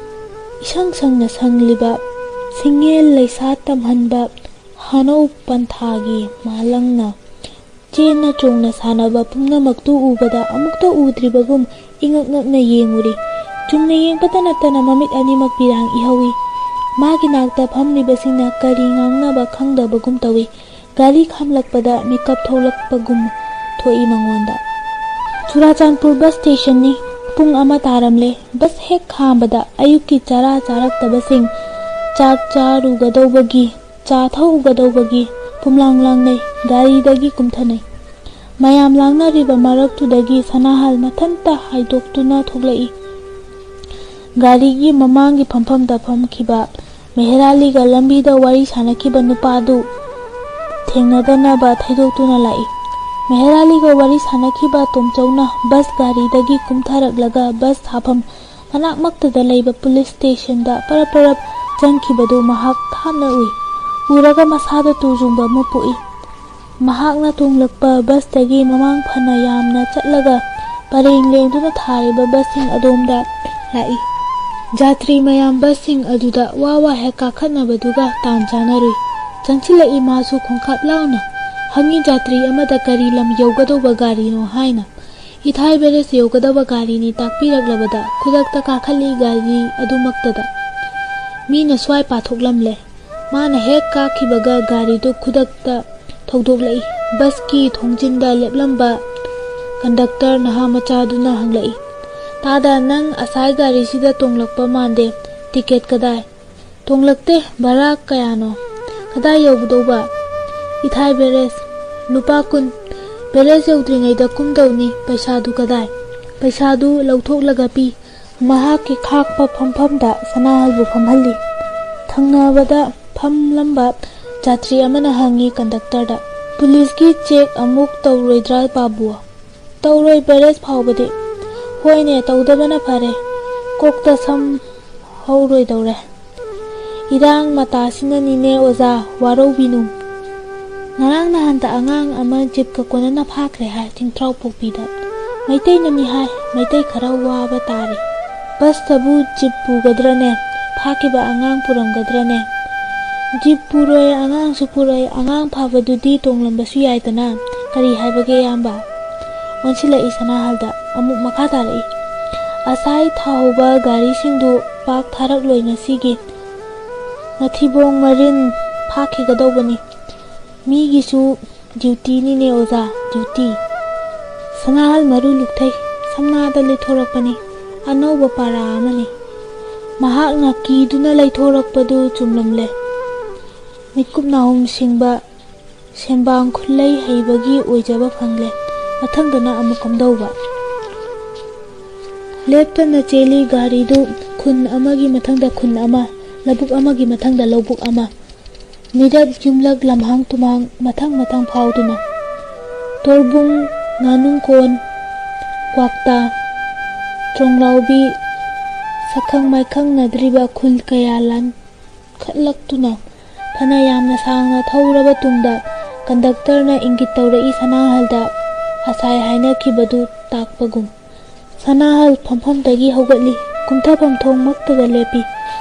ꯏꯁꯪ ꯁꯪꯅ ꯁꯪꯂꯤꯕ ꯁꯤꯡꯉꯦꯜ ꯂꯩꯁꯥ ꯇꯝꯍꯟꯕ ꯍꯥꯅꯧ ꯄꯟꯊꯥꯒꯤ ꯃꯥꯂꯪꯅ ꯆꯦꯟꯅ ꯆꯣꯡꯅ ꯁꯥꯟꯅꯕ ꯄꯨꯝꯅꯃꯛꯇꯨ ꯎꯕꯗ ꯑꯃꯨꯛꯇ ꯎꯗ꯭ꯔꯤꯕꯒꯨꯝ ꯏꯉꯛ ꯉꯛꯅ ꯌꯦꯡꯉꯨꯔꯤ꯫ ꯆꯨꯝꯅ ꯌꯦꯡꯕꯇ ꯅꯠꯇꯅ ꯃꯃꯤꯠ ꯑꯅꯤꯃꯛ ꯄꯤꯔꯥꯡ ꯏꯍꯧꯏ꯫ ꯃꯥꯒꯤ ꯅꯥꯛꯇ ꯐꯝꯂꯤꯕꯁꯤꯡꯅ ꯀꯔꯤ ꯉꯥꯡꯅꯕ ꯈꯪꯗꯕꯒꯨꯝ ꯇꯧꯏ꯫ ꯒꯥꯔꯤ ꯈꯥꯝꯂꯛꯄꯗ ꯃꯤꯀꯞ ꯊꯣꯛꯂꯛꯄꯒꯨꯝ ꯊꯣꯛꯏ ꯃꯉꯣꯟꯗ꯫ ꯆꯨꯔꯥꯆꯥꯟꯄꯨꯔ ꯕꯁ ꯁ꯭ꯇꯦꯁꯟꯅꯤ꯫ ꯄꯨꯡ ꯑꯃ ꯇꯥꯔꯝꯂꯦ꯫ ꯕꯁ ꯍꯦꯛ ꯈꯥꯝꯕꯗ ꯑꯌꯨꯛꯀꯤ ꯆꯔꯥ ꯆꯥꯔꯛꯇꯕꯁꯤꯡ ꯆꯥꯛ ꯆꯥꯔꯨꯒꯗꯧꯕꯒꯤ, ꯆꯥ ꯊꯛꯎꯒꯗꯧꯕꯒꯤ ꯄꯨꯝꯂꯥꯡ ꯂꯥꯡꯅꯩ꯫ ꯒꯥꯔꯤꯗꯒꯤ ꯀꯨꯝꯊꯅꯩ꯫ ꯃꯌꯥꯝ ꯂꯥꯡꯅꯔꯤꯕ ꯃꯔꯛꯇꯨꯗꯒꯤ ꯁꯅꯥꯍꯜ ꯃꯊꯟꯇ ꯍꯥꯏꯗꯣꯛꯇꯨꯅ ꯊꯣꯛꯂꯛꯏ꯫ ꯒꯥꯔꯤꯒꯤ ꯃꯃꯥꯡꯒꯤ ꯐꯝꯐꯝꯗ ꯐꯝꯈꯤꯕ ꯃꯦꯍꯦꯔꯥꯂꯤꯒ ꯂꯝꯕꯤꯗ ꯋꯥꯔꯤ ꯁꯥꯟꯅꯈꯤꯕ ꯅꯨꯄꯥꯗꯨ ꯊꯦꯡꯅꯗꯅꯕ ꯊꯩꯗꯣꯛꯇꯨꯅ ꯂꯥꯛꯏ꯫ ꯃꯦꯍꯦꯔꯥꯂꯤꯒ ꯋꯥꯔꯤ ꯁꯥꯟꯅꯈꯤꯕ ꯇꯣꯝꯆꯧꯅ ꯕꯁ ꯒꯥꯔꯤꯗꯒꯤ ꯀꯨꯝꯊꯔꯛꯂꯒ ꯕꯁ ꯊꯥꯐꯝ ꯃꯅꯥꯛꯃꯛꯇꯗ ꯂꯩꯕ ꯄꯨꯂꯤꯁ ꯁ꯭ꯇꯦꯁꯟꯗ ꯄꯔꯞ ꯄꯔꯞ ꯆꯪꯈꯤꯕꯗꯨ ꯃꯍꯥꯛ ꯊꯥꯞꯅ ꯎꯏ꯫ ꯎꯔꯒ ꯃꯁꯥꯗ ꯇꯨꯖꯨꯡꯕ ꯑꯃ ꯄꯣꯛꯏ꯫ ꯃꯍꯥꯛꯅ ꯇꯣꯡꯂꯛꯄ ꯕꯁꯇꯒꯤ ꯃꯃꯥꯡ ꯐꯅ ꯌꯥꯝꯅ ꯆꯠꯂꯒ ꯄꯔꯦꯡ ꯂꯦꯡꯗꯨꯅ ꯊꯥꯔꯤꯕ ꯕꯁꯁꯤꯡ ꯑꯗꯣꯝꯗ ꯂꯥꯛꯏ꯫ ꯖꯥꯇ꯭ꯔꯤ ꯃꯌꯥꯝ ꯕꯁꯁꯤꯡ ꯑꯗꯨꯗ ꯋꯥ ꯋꯥ ꯍꯦꯛ ꯀꯥꯈꯠꯅꯕꯗꯨꯒ ꯇꯥꯟ ꯆꯥꯅꯔꯨꯏ꯫ ꯆꯪꯁꯤꯜꯂꯛꯏ ꯃꯥꯁꯨ ꯈꯣꯡꯀꯥꯞ ꯂꯥꯎꯅ꯫ ꯍꯪꯉꯤ ꯖꯥꯇ꯭ꯔꯤ ꯑꯃꯗ ꯀꯔꯤ ꯂꯝ ꯌꯧꯒꯗꯧꯕ ꯒꯥꯔꯤꯅꯣ ꯍꯥꯏꯅ꯫ ꯏꯊꯥꯏ ꯕꯦꯔꯦꯖ ꯌꯧꯒꯗꯕ ꯒꯥꯔꯤꯅꯤ ꯇꯥꯛꯄꯤꯔꯛꯂꯕꯗ ꯈꯨꯗꯛꯇ ꯀꯥꯈꯠꯂꯤ ꯒꯥꯔꯤ ꯑꯗꯨꯃꯛꯇꯗ꯫ ꯃꯤꯅ ꯁ꯭ꯋꯥꯏ ꯄꯥꯊꯣꯛꯂꯝꯂꯦ꯫ ꯃꯥꯅ ꯍꯦꯛ ꯀꯥꯈꯤꯕꯒ ꯒꯥꯔꯤꯗꯨ ꯈꯨꯗꯛꯇ ꯊꯧꯗꯣꯛꯂꯛꯏ꯫ ꯕꯁꯀꯤ ꯊꯣꯡꯖꯤꯟꯗ ꯂꯦꯞꯂꯝꯕ ꯀꯟꯗꯛꯇꯔ ꯅꯍꯥ ꯃꯆꯥꯗꯨꯅ ꯍꯪꯂꯛꯏ, "ꯇꯥꯗ, ꯅꯪ ꯑꯁꯥꯏ ꯒꯥꯔꯤꯁꯤꯗ ꯇꯣꯡꯂꯛꯄ ꯃꯥꯟꯗꯦ꯫ ꯇꯤꯀꯦꯠ ꯀꯗꯥꯏ?" "ꯇꯣꯡꯂꯛꯇꯦ꯫ ꯚꯔꯥ ꯀꯌꯥꯅꯣ?" "ꯀꯗꯥꯏ ꯌꯧꯒꯗꯧꯕ?" "ꯏꯊꯥꯏ ꯕꯦꯔꯦꯖ"꯫ "ꯂꯨꯄꯥ ꯀꯨꯟ꯫ ꯕꯦꯔꯦꯖ ꯌꯧꯗ꯭ꯔꯤꯉꯩꯗ ꯀꯨꯝꯗꯧꯅꯤ꯫ ꯄꯩꯁꯥꯗꯨ ꯀꯗꯥꯏ?" ꯄꯩꯁꯥꯗꯨ ꯂꯧꯊꯣꯛꯂꯒ ꯄꯤ꯫ ꯃꯍꯥꯛꯀꯤ ꯈꯥꯛꯄ ꯐꯝꯐꯝꯗ ꯁꯅꯥꯍꯜꯕꯨ ꯐꯝꯍꯜꯂꯤ꯫ ꯊꯪꯅꯕꯗ ꯐꯝꯂꯝꯕ ꯖꯥꯇ꯭ꯔꯤ ꯑꯃꯅ ꯍꯪꯉꯤ ꯀꯟꯗꯛꯇꯔꯗ, "ꯄꯨꯂꯤꯁꯀꯤ ꯆꯦꯛ ꯑꯃꯨꯛ ꯇꯧꯔꯣꯏꯗ꯭ꯔꯥ, ꯕꯥꯕꯨ?" "ꯇꯧꯔꯣꯏ, ꯕꯦꯔꯦꯖ ꯐꯥꯎꯕꯗꯤ꯫" "ꯍꯣꯏꯅꯦ, ꯇꯧꯗꯕꯅ ꯐꯔꯦ꯫ ꯀꯣꯛꯇ ꯁꯝ ꯍꯧꯔꯣꯏꯗꯧꯔꯦ꯫ ꯏꯔꯥꯡ ꯃꯇꯥꯁꯤꯅꯅꯤꯅꯦ ꯑꯣꯖꯥ, ꯋꯥꯔꯧꯕꯤꯅꯨ꯫ ꯉꯔꯥꯡ ꯅꯍꯥꯟꯇ ꯑꯉꯥꯡ ꯑꯃ ꯖꯤꯞꯀ ꯀꯣꯟꯅꯅ ꯐꯥꯈ꯭ꯔꯦ ꯍꯥꯏ ꯆꯤꯡꯊ꯭ꯔꯥꯎꯄꯣꯛꯄꯤꯗ꯫ ꯃꯩꯇꯩꯅꯅꯤ ꯍꯥꯏ, ꯃꯩꯇꯩ ꯈꯔ ꯋꯥꯕ ꯇꯥꯔꯦ꯫ ꯕꯁꯇꯕꯨ ꯖꯤꯞ ꯄꯨꯒꯗ꯭ꯔꯅꯦ? ꯐꯥꯈꯤꯕ ꯑꯉꯥꯡ ꯄꯨꯔꯝꯒꯗ꯭ꯔꯅꯦ?" "ꯖꯤꯞ ꯄꯨꯔꯣꯏ, ꯑꯉꯥꯡꯁꯨ ꯄꯨꯔꯣꯏ, ꯑꯉꯥꯡ ꯐꯥꯕꯗꯨꯗꯤ ꯇꯣꯡꯂꯝꯕꯁꯨ ꯌꯥꯏꯗꯅ꯫ ꯀꯔꯤ ꯍꯥꯏꯕꯒꯦ ꯏꯌꯥꯝꯕ?" ꯑꯣꯟꯁꯤꯜꯂꯛꯏ ꯁꯅꯥꯍꯜꯗ꯫ ꯑꯃꯨꯛ ꯃꯈꯥ ꯇꯥꯔꯛꯏ꯫ "ꯑꯁꯥꯏ ꯊꯥꯍꯧꯕ ꯒꯥꯔꯤꯁꯤꯡꯗꯨ ꯄꯥꯛ ꯊꯥꯔꯛꯂꯣꯏ ꯉꯁꯤꯒꯤ꯫ ꯃꯊꯤꯕꯣꯡ ꯃꯔꯤꯟ ꯐꯥꯈꯤꯒꯗꯧꯕꯅꯤ꯫ ꯃꯤꯒꯤꯁꯨ ꯗ꯭ꯌꯨꯇꯤꯅꯤꯅꯦ ꯑꯣꯖꯥ, ꯗ꯭ꯌꯨꯇꯤ꯫" ꯁꯅꯥꯍꯜ ꯃꯔꯨ ꯂꯨꯛꯊꯩ꯫ ꯁꯝꯅꯥꯗ ꯂꯩꯊꯣꯔꯛꯄꯅꯤ꯫ ꯑꯅꯧꯕ ꯄꯥꯔꯥ ꯑꯃꯅꯤ꯫ ꯃꯍꯥꯛꯅ ꯀꯤꯗꯨꯅ ꯂꯩꯊꯣꯔꯛꯄꯗꯨ ꯆꯨꯝꯂꯝꯂꯦ꯫ ꯃꯤꯠꯀꯨꯞ ꯅꯥꯍꯨꯝ ꯁꯤꯡꯕ, ꯁꯦꯝꯕꯥꯡ ꯈꯨꯠꯂꯩ ꯍꯩꯕꯒꯤ ꯑꯣꯏꯖꯕ ꯐꯪꯂꯦ꯫ ꯃꯊꯪꯗꯅ ꯑꯃꯨꯛ ꯀꯝꯗꯧꯕ? ꯂꯦꯞꯇꯅ ꯆꯦꯜꯂꯤ ꯒꯥꯔꯤꯗꯨ, ꯈꯨꯟ ꯑꯃꯒꯤ ꯃꯊꯪꯗ ꯈꯨꯟ ꯑꯃ, ꯂꯧꯕꯨꯛ ꯑꯃꯒꯤ ꯃꯊꯪꯗ ꯂꯧꯕꯨꯛ ꯑꯃ꯫ ꯃꯤꯔꯛ, ꯌꯨꯝꯂꯛ, ꯂꯝꯍꯥꯡ ꯇꯨꯝꯍꯥꯡ ꯃꯊꯪ ꯃꯊꯪ ꯐꯥꯎꯗꯨꯅ꯫ ꯇꯣꯔꯕꯨꯡ, ꯉꯥꯅꯨꯡꯀꯣꯟ, ꯀ꯭ꯋꯥꯛꯇꯥ, ꯇ꯭ꯔꯣꯡꯂꯥꯎꯕꯤ, ꯁꯛꯈꯪ ꯃꯥꯏꯈꯪꯅꯗ꯭ꯔꯤꯕ ꯈꯨꯜ ꯀꯌꯥ ꯂꯥꯟꯈꯠꯂꯛꯇꯨꯅ ꯐꯅ ꯌꯥꯝꯅ ꯁꯥꯡꯅ ꯊꯧꯔꯕ ꯇꯨꯡꯗ ꯀꯟꯗꯛꯇꯔꯅ ꯏꯪꯒꯤꯠ ꯇꯧꯔꯛꯏ ꯁꯅꯥꯍꯜꯗ, ꯑꯁꯥꯏ ꯍꯥꯏꯅꯈꯤꯕꯗꯨ ꯇꯥꯛꯄꯒꯨꯝ꯫ ꯁꯅꯥꯍꯜ ꯐꯝꯐꯝꯗꯒꯤ ꯍꯧꯒꯠꯂꯤ꯫ ꯀꯨꯝꯊꯐꯝ ꯊꯣꯡꯃꯛꯇꯗ ꯂꯦꯞꯄꯤ꯫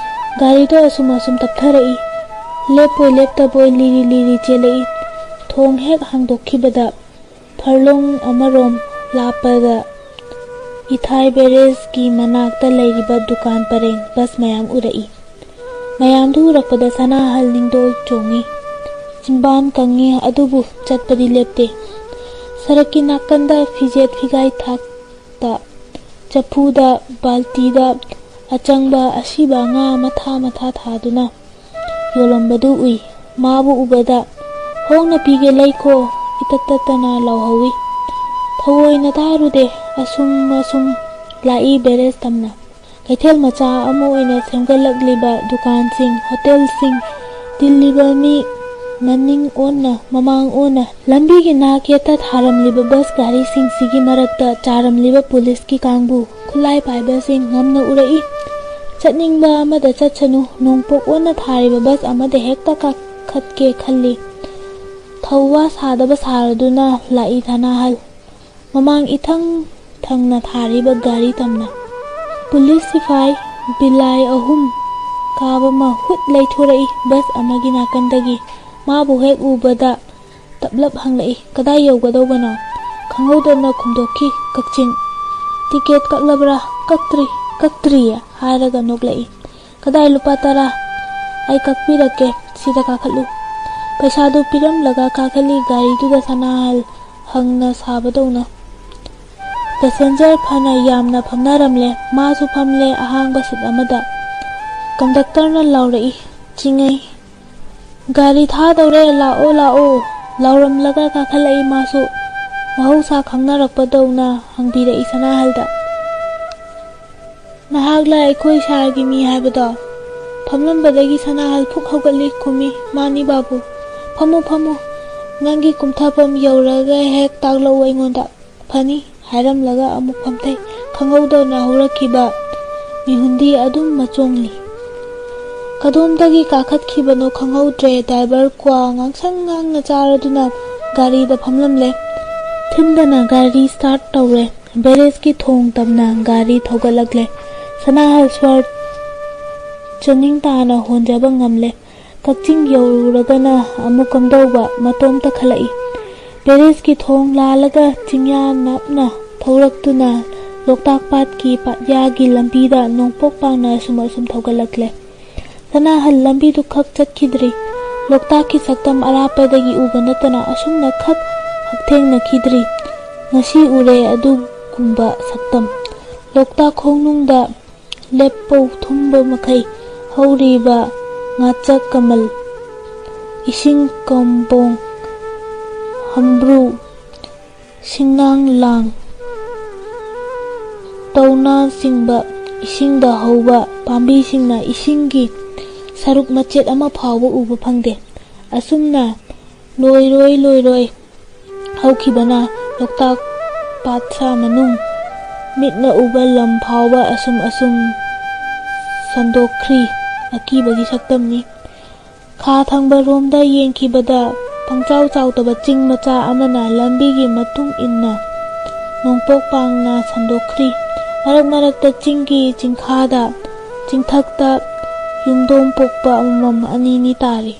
ꯒꯥꯔꯤꯗꯣ ꯑꯁꯨꯝ ꯑꯁꯨꯝ ꯇꯞꯊꯔꯛꯏ꯫ ꯂꯦꯞꯄꯣꯏ ꯂꯦꯞꯇꯕꯣꯏ ꯂꯤꯔꯤ ꯂꯤꯔꯤ ꯆꯦꯜꯂꯛꯏ꯫ ꯊꯣꯡ ꯍꯦꯛ ꯍꯥꯡꯗꯣꯛꯈꯤꯕꯗ ꯐꯔꯂꯣꯡ ꯑꯃꯔꯣꯝ ꯂꯥꯞꯄꯗ ꯏꯊꯥꯏ ꯕꯦꯔꯦꯖꯀꯤ ꯃꯅꯥꯛꯇ ꯂꯩꯔꯤꯕ ꯗꯨꯀꯥꯟ ꯄꯔꯦꯡ ꯕꯁ ꯃꯌꯥꯝ ꯎꯔꯛꯏ꯫ ꯃꯌꯥꯝꯗꯨ ꯎꯔꯛꯄꯗ ꯁꯅꯥꯍꯜ ꯅꯤꯡꯗꯣꯜ ꯆꯣꯡꯉꯤ꯫ ꯆꯤꯟꯕꯥꯟ ꯀꯪꯉꯤ, ꯑꯗꯨꯕꯨ ꯆꯠꯄꯗꯤ ꯂꯦꯞꯇꯦ꯫ ꯁꯔꯛꯀꯤ ꯅꯥꯀꯟꯗ ꯐꯤꯖꯦꯠ ꯐꯤꯒꯥꯏ ꯊꯥꯛꯇ, ꯆꯐꯨꯗ, ꯕꯥꯜꯇꯤꯗ ꯑꯆꯪꯕ ꯑꯁꯤꯕ ꯉꯥ ꯃꯊꯥ ꯃꯊꯥ ꯊꯥꯗꯨꯅ ꯌꯣꯜꯂꯝꯕꯗꯨ ꯎꯏ꯫ ꯃꯥꯕꯨ ꯎꯕꯗ, "ꯍꯣꯡꯅ ꯄꯤꯒꯦ, ꯂꯩꯈꯣ, ꯇꯠ ꯇꯠꯇꯅ ꯂꯥꯎꯍꯧꯏ꯫ ꯊꯑꯣꯏꯅ ꯇꯥꯔꯨꯗꯦ꯫ ꯑꯁꯨꯝ ꯑꯁꯨꯝ ꯂꯥꯛꯏ ꯕꯦꯔꯦꯖ ꯇꯝꯅ꯫ ꯀꯩꯊꯦꯜ ꯃꯆꯥ ꯑꯃ ꯑꯣꯏꯅ ꯁꯦꯝꯒꯠꯂꯛꯂꯤꯕ ꯗꯨꯀꯥꯟꯁꯤꯡ, ꯍꯣꯇꯦꯜꯁꯤꯡ, ꯇꯤꯜꯂꯤꯕ ꯃꯤ ꯃꯅꯤꯡ ꯑꯣꯟꯅ ꯃꯃꯥꯡ ꯑꯣꯟꯅ, ꯂꯝꯕꯤꯒꯤ ꯅꯥꯛ ꯌꯦꯠꯇ ꯊꯥꯔꯝꯂꯤꯕ ꯕꯁ ꯒꯥꯔꯤꯁꯤꯡꯁꯤꯒꯤ ꯃꯔꯛꯇ ꯆꯥꯔꯝꯂꯤꯕ ꯄꯨꯂꯤꯁꯀꯤ ꯀꯥꯡꯕꯨ, ꯈꯨꯠꯂꯥꯏ ꯄꯥꯏꯕꯁꯤꯡ ꯉꯝꯅ ꯎꯔꯛꯏ꯫ ꯆꯠꯅꯤꯡꯕ ꯑꯃꯗ ꯆꯠꯁꯅꯨ, ꯅꯣꯡꯄꯣꯛ ꯑꯣꯟꯅ ꯊꯥꯔꯤꯕ ꯕꯁ ꯑꯃꯗ ꯍꯦꯛꯇ ꯀꯥꯈꯠꯀꯦ ꯈꯜꯂꯤ꯫ ꯊꯧꯋꯥ ꯁꯥꯗꯕ ꯁꯥꯔꯗꯨꯅ ꯂꯥꯛꯏ ꯁꯅꯥꯍꯜ꯫ ꯃꯃꯥꯡ ꯏꯊꯪ ꯊꯪꯅ ꯊꯥꯔꯤꯕ ꯒꯥꯔꯤ ꯇꯝꯅ꯫ ꯄꯨꯂꯤꯁ ꯁꯤꯐꯥꯏ ꯕꯤꯂꯥꯏ ꯑꯍꯨꯝ ꯀꯥꯕ ꯃꯍꯨꯠ ꯂꯩꯊꯣꯔꯛꯏ ꯕꯁ ꯑꯃꯒꯤ ꯅꯥꯀꯟꯗꯒꯤ꯫ ꯃꯥꯕꯨ ꯍꯦꯛ ꯎꯕꯗ ꯇꯞꯂꯞ ꯍꯪꯂꯛꯏ, "ꯀꯗꯥꯏ ꯌꯧꯒꯗꯧꯕꯅꯣ?" ꯈꯪꯍꯧꯗꯅ ꯈꯨꯝꯗꯣꯛꯈꯤ, "ꯀꯛꯆꯤꯡ"꯫ "ꯇꯤꯀꯦꯠ ꯀꯛꯂꯕ꯭ꯔꯥ?" "ꯀꯛꯇ꯭ꯔꯤ, ꯀꯛꯇ꯭ꯔꯤꯌꯦ" ꯍꯥꯏꯔꯒ ꯅꯣꯛꯂꯛꯏ꯫ "ꯀꯗꯥꯏ ꯂꯨꯄꯥ ꯇꯔꯥ?" "ꯑꯩ ꯀꯛꯄꯤꯔꯛꯀꯦ, ꯁꯤꯗ ꯀꯥꯈꯠꯂꯨ"꯫ ꯄꯩꯁꯥꯗꯨ ꯄꯤꯔꯝꯂꯒ ꯀꯥꯈꯠꯂꯤ ꯒꯥꯔꯤꯗꯨꯗ ꯁꯅꯥꯍꯜ ꯍꯪꯅ ꯁꯥꯕꯗꯧꯅ꯫ ꯄꯦꯁꯦꯟꯖꯔ ꯐꯅ ꯌꯥꯝꯅ ꯐꯝꯅꯔꯝꯂꯦ꯫ ꯃꯥꯁꯨ ꯐꯝꯂꯦ ꯑꯍꯥꯡꯕ ꯁꯤꯠ ꯑꯃꯗ꯫ ꯀꯟꯗꯛꯇꯔꯅ ꯂꯥꯎꯔꯛꯏ, "ꯆꯤꯡꯉꯩ, ꯒꯥꯔꯤ ꯊꯥꯗꯧꯔꯦ, ꯂꯥꯛꯑꯣ, ꯂꯥꯛꯑꯣ"꯫ ꯂꯥꯎꯔꯝꯂꯒ ꯀꯥꯈꯠꯂꯛꯏ ꯃꯥꯁꯨ꯫ ꯃꯍꯧꯁꯥ ꯈꯪꯅꯔꯛꯄꯗꯧꯅ ꯍꯪꯕꯤꯔꯛꯏ ꯁꯅꯥꯍꯜꯗ, "ꯅꯍꯥꯛꯂ ꯑꯩꯈꯣꯏ ꯁꯥꯔꯒꯤ ꯃꯤ ꯍꯥꯏꯕꯗꯣ?" ꯐꯝꯂꯝꯕꯗꯒꯤ ꯁꯅꯥꯍꯜ ꯐꯨꯛ ꯍꯧꯒꯠꯂꯤ, ꯈꯨꯝꯃꯤ, "ꯃꯥꯅꯤ ꯕꯥꯕꯨ"꯫ "ꯐꯝꯃꯨ, ꯐꯝꯃꯨ꯫ ꯅꯪꯒꯤ ꯀꯨꯝꯊꯐꯝ ꯌꯧꯔꯒ ꯍꯦꯛ ꯇꯥꯛꯂꯛꯎ ꯑꯩꯉꯣꯟꯗ"꯫ "ꯐꯅꯤ" ꯍꯥꯏꯔꯝꯂꯒ ꯑꯃꯨꯛ ꯐꯝꯊꯩ꯫ ꯈꯪꯍꯧꯗꯅ ꯍꯧꯔꯛꯈꯤꯕ ꯃꯤꯍꯨꯟꯗꯤ ꯑꯗꯨꯝ ꯃꯆꯣꯡꯂꯤ꯫ ꯀꯗꯣꯝꯗꯒꯤ ꯀꯥꯈꯠꯈꯤꯕꯅꯣ ꯈꯪꯍꯧꯗ꯭ꯔꯦ꯫ ꯗ꯭ꯔꯥꯏꯚꯔ ꯀ꯭ꯋꯥ ꯉꯥꯡꯁꯪ ꯉꯥꯡꯅ ꯆꯥꯔꯗꯨꯅ ꯒꯥꯔꯤꯗ ꯐꯝꯂꯝꯂꯦ꯫ ꯊꯤꯟꯗꯅ ꯒꯥꯔꯤ ꯁ꯭ꯇꯥꯔꯠ ꯇꯧꯔꯦ꯫ ꯕꯦꯔꯦꯖꯀꯤ ꯊꯣꯡ ꯇꯝꯅ ꯒꯥꯔꯤ ꯊꯧꯒꯠꯂꯛꯂꯦ꯫ ꯁꯅꯥꯍꯜ ꯁ꯭ꯋꯔ ꯆꯅꯤꯡ ꯇꯥꯅ ꯍꯣꯟꯖꯕ ꯉꯝꯂꯦ꯫ ꯀꯛꯆꯤꯡ ꯌꯧꯔꯨꯔꯒꯅ ꯑꯃꯨꯛ ꯀꯝꯗꯧꯕ ꯃꯇꯣꯝꯇ ꯈꯜꯂꯛꯏ꯫ ꯕꯦꯔꯦꯖꯀꯤ ꯊꯣꯡ ꯂꯥꯜꯂꯒ ꯆꯤꯡꯌꯥ ꯅꯥꯞꯅ ꯊꯧꯔꯛꯇꯨꯅ ꯂꯣꯛꯇꯥꯛ ꯄꯥꯠꯀꯤ ꯄꯥꯠꯌꯥꯒꯤ ꯂꯝꯕꯤꯗ ꯅꯣꯡꯄꯣꯛ ꯄꯥꯡꯅ ꯑꯁꯨꯝ ꯑꯁꯨꯝ ꯊꯧꯒꯠꯂꯛꯂꯦ꯫ ꯁꯅꯥꯍꯜ ꯂꯝꯕꯤꯗꯨ ꯈꯛ ꯆꯠꯈꯤꯗ꯭ꯔꯤ꯫ ꯂꯣꯛꯇꯥꯛꯀꯤ ꯁꯛꯇꯝ ꯑꯔꯥꯞꯄꯗꯒꯤ ꯎꯕ ꯅꯠꯇꯅ ꯑꯁꯨꯝꯅ ꯈꯛ ꯍꯛꯊꯦꯡꯅꯈꯤꯗ꯭ꯔꯤ꯫ ꯉꯁꯤ ꯎꯔꯦ ꯑꯗꯨꯒꯨꯝꯕ ꯁꯛꯇꯝ꯫ ꯂꯣꯛꯇꯥꯛ ꯈꯣꯡꯅꯨꯡꯗ ꯂꯦꯞꯄꯧ ꯊꯨꯝꯕ ꯃꯈꯩ ꯍꯧꯔꯤꯕ ꯉꯥꯆꯛ ꯀꯃꯜ, ꯏꯁꯤꯡ ꯀꯝꯕꯣꯡ, ꯍꯝꯕ꯭ꯔꯨ, ꯁꯤꯡꯅꯥꯡ ꯂꯥꯡ, ꯇꯧꯅꯥ ꯆꯤꯡꯕ ꯏꯁꯤꯡꯗ ꯍꯧꯕ ꯄꯥꯝꯕꯤꯁꯤꯡꯅ ꯏꯁꯤꯡꯒꯤ ꯁꯔꯨꯛ ꯃꯆꯦꯠ ꯑꯃ ꯐꯥꯎꯕ ꯎꯕ ꯐꯪꯗꯦ꯫ ꯑꯁꯨꯝꯅ ꯂꯣꯏꯔꯣꯏ ꯂꯣꯏꯔꯣꯏ ꯍꯧꯈꯤꯕꯅ ꯂꯣꯛꯇꯥꯛ ꯄꯥꯠꯁꯥ ꯃꯅꯨꯡ ꯃꯤꯠꯅ ꯎꯕ ꯂꯝ ꯐꯥꯎꯕ ꯑꯁꯨꯝ ꯑꯁꯨꯝ ꯁꯟꯗꯣꯛꯈ꯭ꯔꯤ꯫ ꯑꯀꯤꯕꯒꯤ ꯁꯛꯇꯝꯅꯤ꯫ ꯈꯥ ꯊꯪꯕ ꯔꯣꯝꯗ ꯌꯦꯡꯈꯤꯕꯗ ꯄꯪꯆꯥꯎ ꯆꯥꯎꯗꯕ ꯆꯤꯡ ꯃꯆꯥ ꯑꯃꯅ ꯂꯝꯕꯤꯒꯤ ꯃꯇꯨꯡ ꯏꯟꯅ ꯅꯣꯡꯄꯣꯛ ꯄꯥꯡꯅ ꯁꯟꯗꯣꯛꯈ꯭ꯔꯤ꯫ ꯃꯔꯛ ꯃꯔꯛꯇ ꯆꯤꯡꯒꯤ ꯆꯤꯡꯈꯥꯗ ꯆꯤꯡꯊꯛꯇ ꯌꯨꯝꯗꯣꯝ ꯄꯣꯛꯄ ꯑꯃꯃꯝ ꯑꯅꯤꯅꯤ ꯇꯥꯔꯤ꯫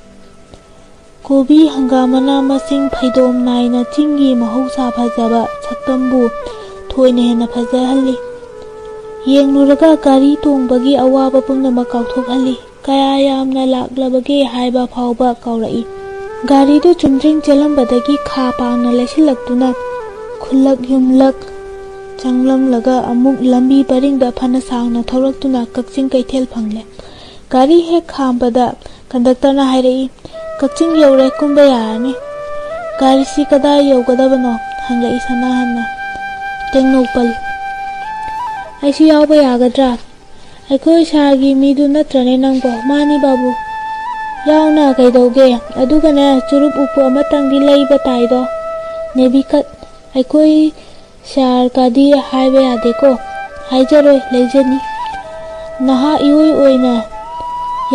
ꯀꯣꯕꯤ, ꯍꯪꯒꯥꯝ ꯃꯅꯥ ꯃꯁꯤꯡ ꯐꯩꯗꯣꯝ ꯅꯥꯏꯅ ꯆꯤꯡꯒꯤ ꯃꯍꯧꯁꯥ ꯐꯖꯕ ꯁꯛꯇꯝꯕꯨ ꯊꯣꯏꯅ ꯍꯦꯟꯅ ꯐꯖꯍꯜꯂꯤ꯫ ꯌꯦꯡꯂꯨꯔꯒ ꯒꯥꯔꯤ ꯇꯣꯡꯕꯒꯤ ꯑꯋꯥꯕ ꯄꯨꯝꯅꯃꯛ ꯀꯥꯎꯊꯣꯛꯍꯜꯂꯤ꯫ ꯀꯌꯥ ꯌꯥꯝꯅ ꯂꯥꯛꯂꯕꯒꯦ ꯍꯥꯏꯕ ꯐꯥꯎꯕ ꯀꯥꯎꯔꯛꯏ꯫ ꯒꯥꯔꯤꯗꯨ ꯆꯨꯝꯗ꯭ꯔꯤꯡ ꯆꯦꯜꯂꯝꯕꯗꯒꯤ ꯈꯥ ꯄꯥꯡꯅ ꯂꯩꯁꯤꯜꯂꯛꯇꯨꯅ ꯈꯨꯜꯂꯛ ꯌꯨꯝꯂꯛ ꯆꯪꯂꯝꯂꯒ ꯑꯃꯨꯛ ꯂꯝꯕꯤ ꯄꯔꯤꯡꯗ ꯐꯅ ꯁꯥꯡꯅ ꯊꯧꯔꯛꯇꯨꯅ ꯀꯛꯆꯤꯡ ꯀꯩꯊꯦꯜ ꯐꯪꯂꯦ꯫ ꯒꯥꯔꯤ ꯍꯦꯛ ꯈꯥꯝꯕꯗ ꯀꯟꯗꯛꯇꯔꯅ ꯍꯥꯏꯔꯛꯏ, "ꯀꯛꯆꯤꯡ ꯌꯧꯔꯦ, ꯀꯨꯝꯕ ꯌꯥꯔꯅꯤ꯫" "ꯒꯥꯔꯤꯁꯤ ꯀꯗꯥꯏ ꯌꯧꯒꯗꯕꯅꯣ?" ꯍꯪꯂꯛꯏ ꯁꯅꯥꯍꯟꯅ꯫ "ꯇꯦꯡꯅꯧꯄꯜ꯫" "ꯑꯩꯁꯨ ꯌꯥꯎꯕ ꯌꯥꯒꯗ꯭ꯔꯥ?" "ꯑꯩꯈꯣꯏ ꯁꯥꯔꯒꯤ ꯃꯤꯗꯨ ꯅꯠꯇ꯭ꯔꯅꯦ ꯅꯪꯕꯣ?" "ꯃꯥꯅꯤ ꯕꯥꯕꯨ꯫" "ꯌꯥꯎꯅ ꯀꯩꯗꯧꯒꯦ? ꯑꯗꯨꯒꯅꯦ, ꯆꯨꯔꯨꯞ ꯎꯄꯨ ꯑꯃꯇꯪꯗꯤ ꯂꯩꯕ ꯇꯥꯏꯗꯣ꯫ ꯅꯦꯕꯤꯀꯠ, ꯑꯩꯈꯣꯏ ꯁꯥꯔꯒꯗꯤ ꯍꯥꯏꯕ ꯌꯥꯗꯦꯀꯣ꯫" "ꯍꯥꯏꯖꯔꯣꯏ, ꯂꯩꯖꯅꯤ꯫" ꯅꯍꯥ ꯏꯑꯣꯏ ꯑꯣꯏꯅ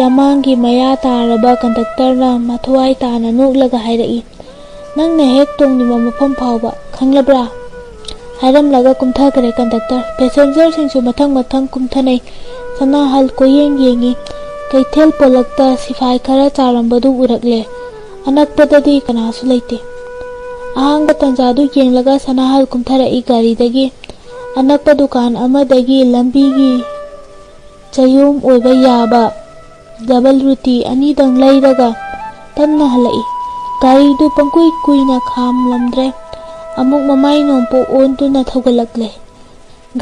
ꯌꯥꯃꯥꯡꯒꯤ ꯃꯌꯥ ꯇꯥꯔꯕ ꯀꯟꯗꯛꯇꯔꯅ ꯃꯊ꯭ꯋꯥꯏ ꯇꯥꯅ ꯅꯣꯛꯂꯒ ꯍꯥꯏꯔꯛꯏ, "ꯅꯪꯅ ꯍꯦꯛ ꯇꯣꯡꯅꯤꯡꯕ ꯃꯐꯝ ꯐꯥꯎꯕ, ꯈꯪꯂꯕ꯭ꯔꯥ?" ꯍꯥꯏꯔꯝꯂꯒ ꯀꯨꯝꯊꯈ꯭ꯔꯦ ꯀꯟꯗꯛꯇꯔ꯫ ꯄꯦꯁꯦꯟꯖꯔꯁꯤꯡꯁꯨ ꯃꯊꯪ ꯃꯊꯪ ꯀꯨꯝꯊꯅꯩ꯫ ꯁꯅꯥꯍꯜ ꯀꯣꯏꯌꯦꯡ ꯌꯦꯡꯉꯤ꯫ ꯀꯩꯊꯦꯜ ꯄꯣꯂꯛꯇ ꯁꯤꯐꯥꯏ ꯈꯔ ꯆꯥꯎꯔꯝꯕꯗꯨ ꯎꯔꯛꯂꯦ꯫ ꯑꯅꯛꯄꯗꯗꯤ ꯀꯅꯥꯁꯨ ꯂꯩꯇꯦ꯫ ꯑꯍꯥꯡꯕ ꯇꯟꯖꯥꯗꯨ ꯌꯦꯡꯂꯒ ꯁꯅꯥꯍꯜ ꯀꯨꯝꯊꯔꯛꯏ ꯒꯥꯔꯤꯗꯒꯤ꯫ ꯑꯅꯛꯄ ꯗꯨꯀꯥꯟ ꯑꯃꯗꯒꯤ ꯂꯝꯕꯤꯒꯤ ꯆꯌꯣꯝ ꯑꯣꯏꯕ ꯌꯥꯕ ꯗꯕꯜ ꯔꯨꯇꯤ ꯑꯅꯤꯗꯪ ꯂꯩꯔꯒ ꯇꯞꯅ ꯍꯜꯂꯛꯏ꯫ ꯒꯥꯔꯤꯗꯨ ꯄꯪꯀꯨꯏ ꯀꯨꯏꯅ ꯈꯥꯝꯂꯝꯗ꯭ꯔꯦ꯫ ꯑꯃꯨꯛ ꯃꯃꯥꯏ ꯅꯣꯡꯄꯣꯛ ꯑꯣꯟꯗꯨꯅ ꯊꯧꯒꯠꯂꯛꯂꯦ꯫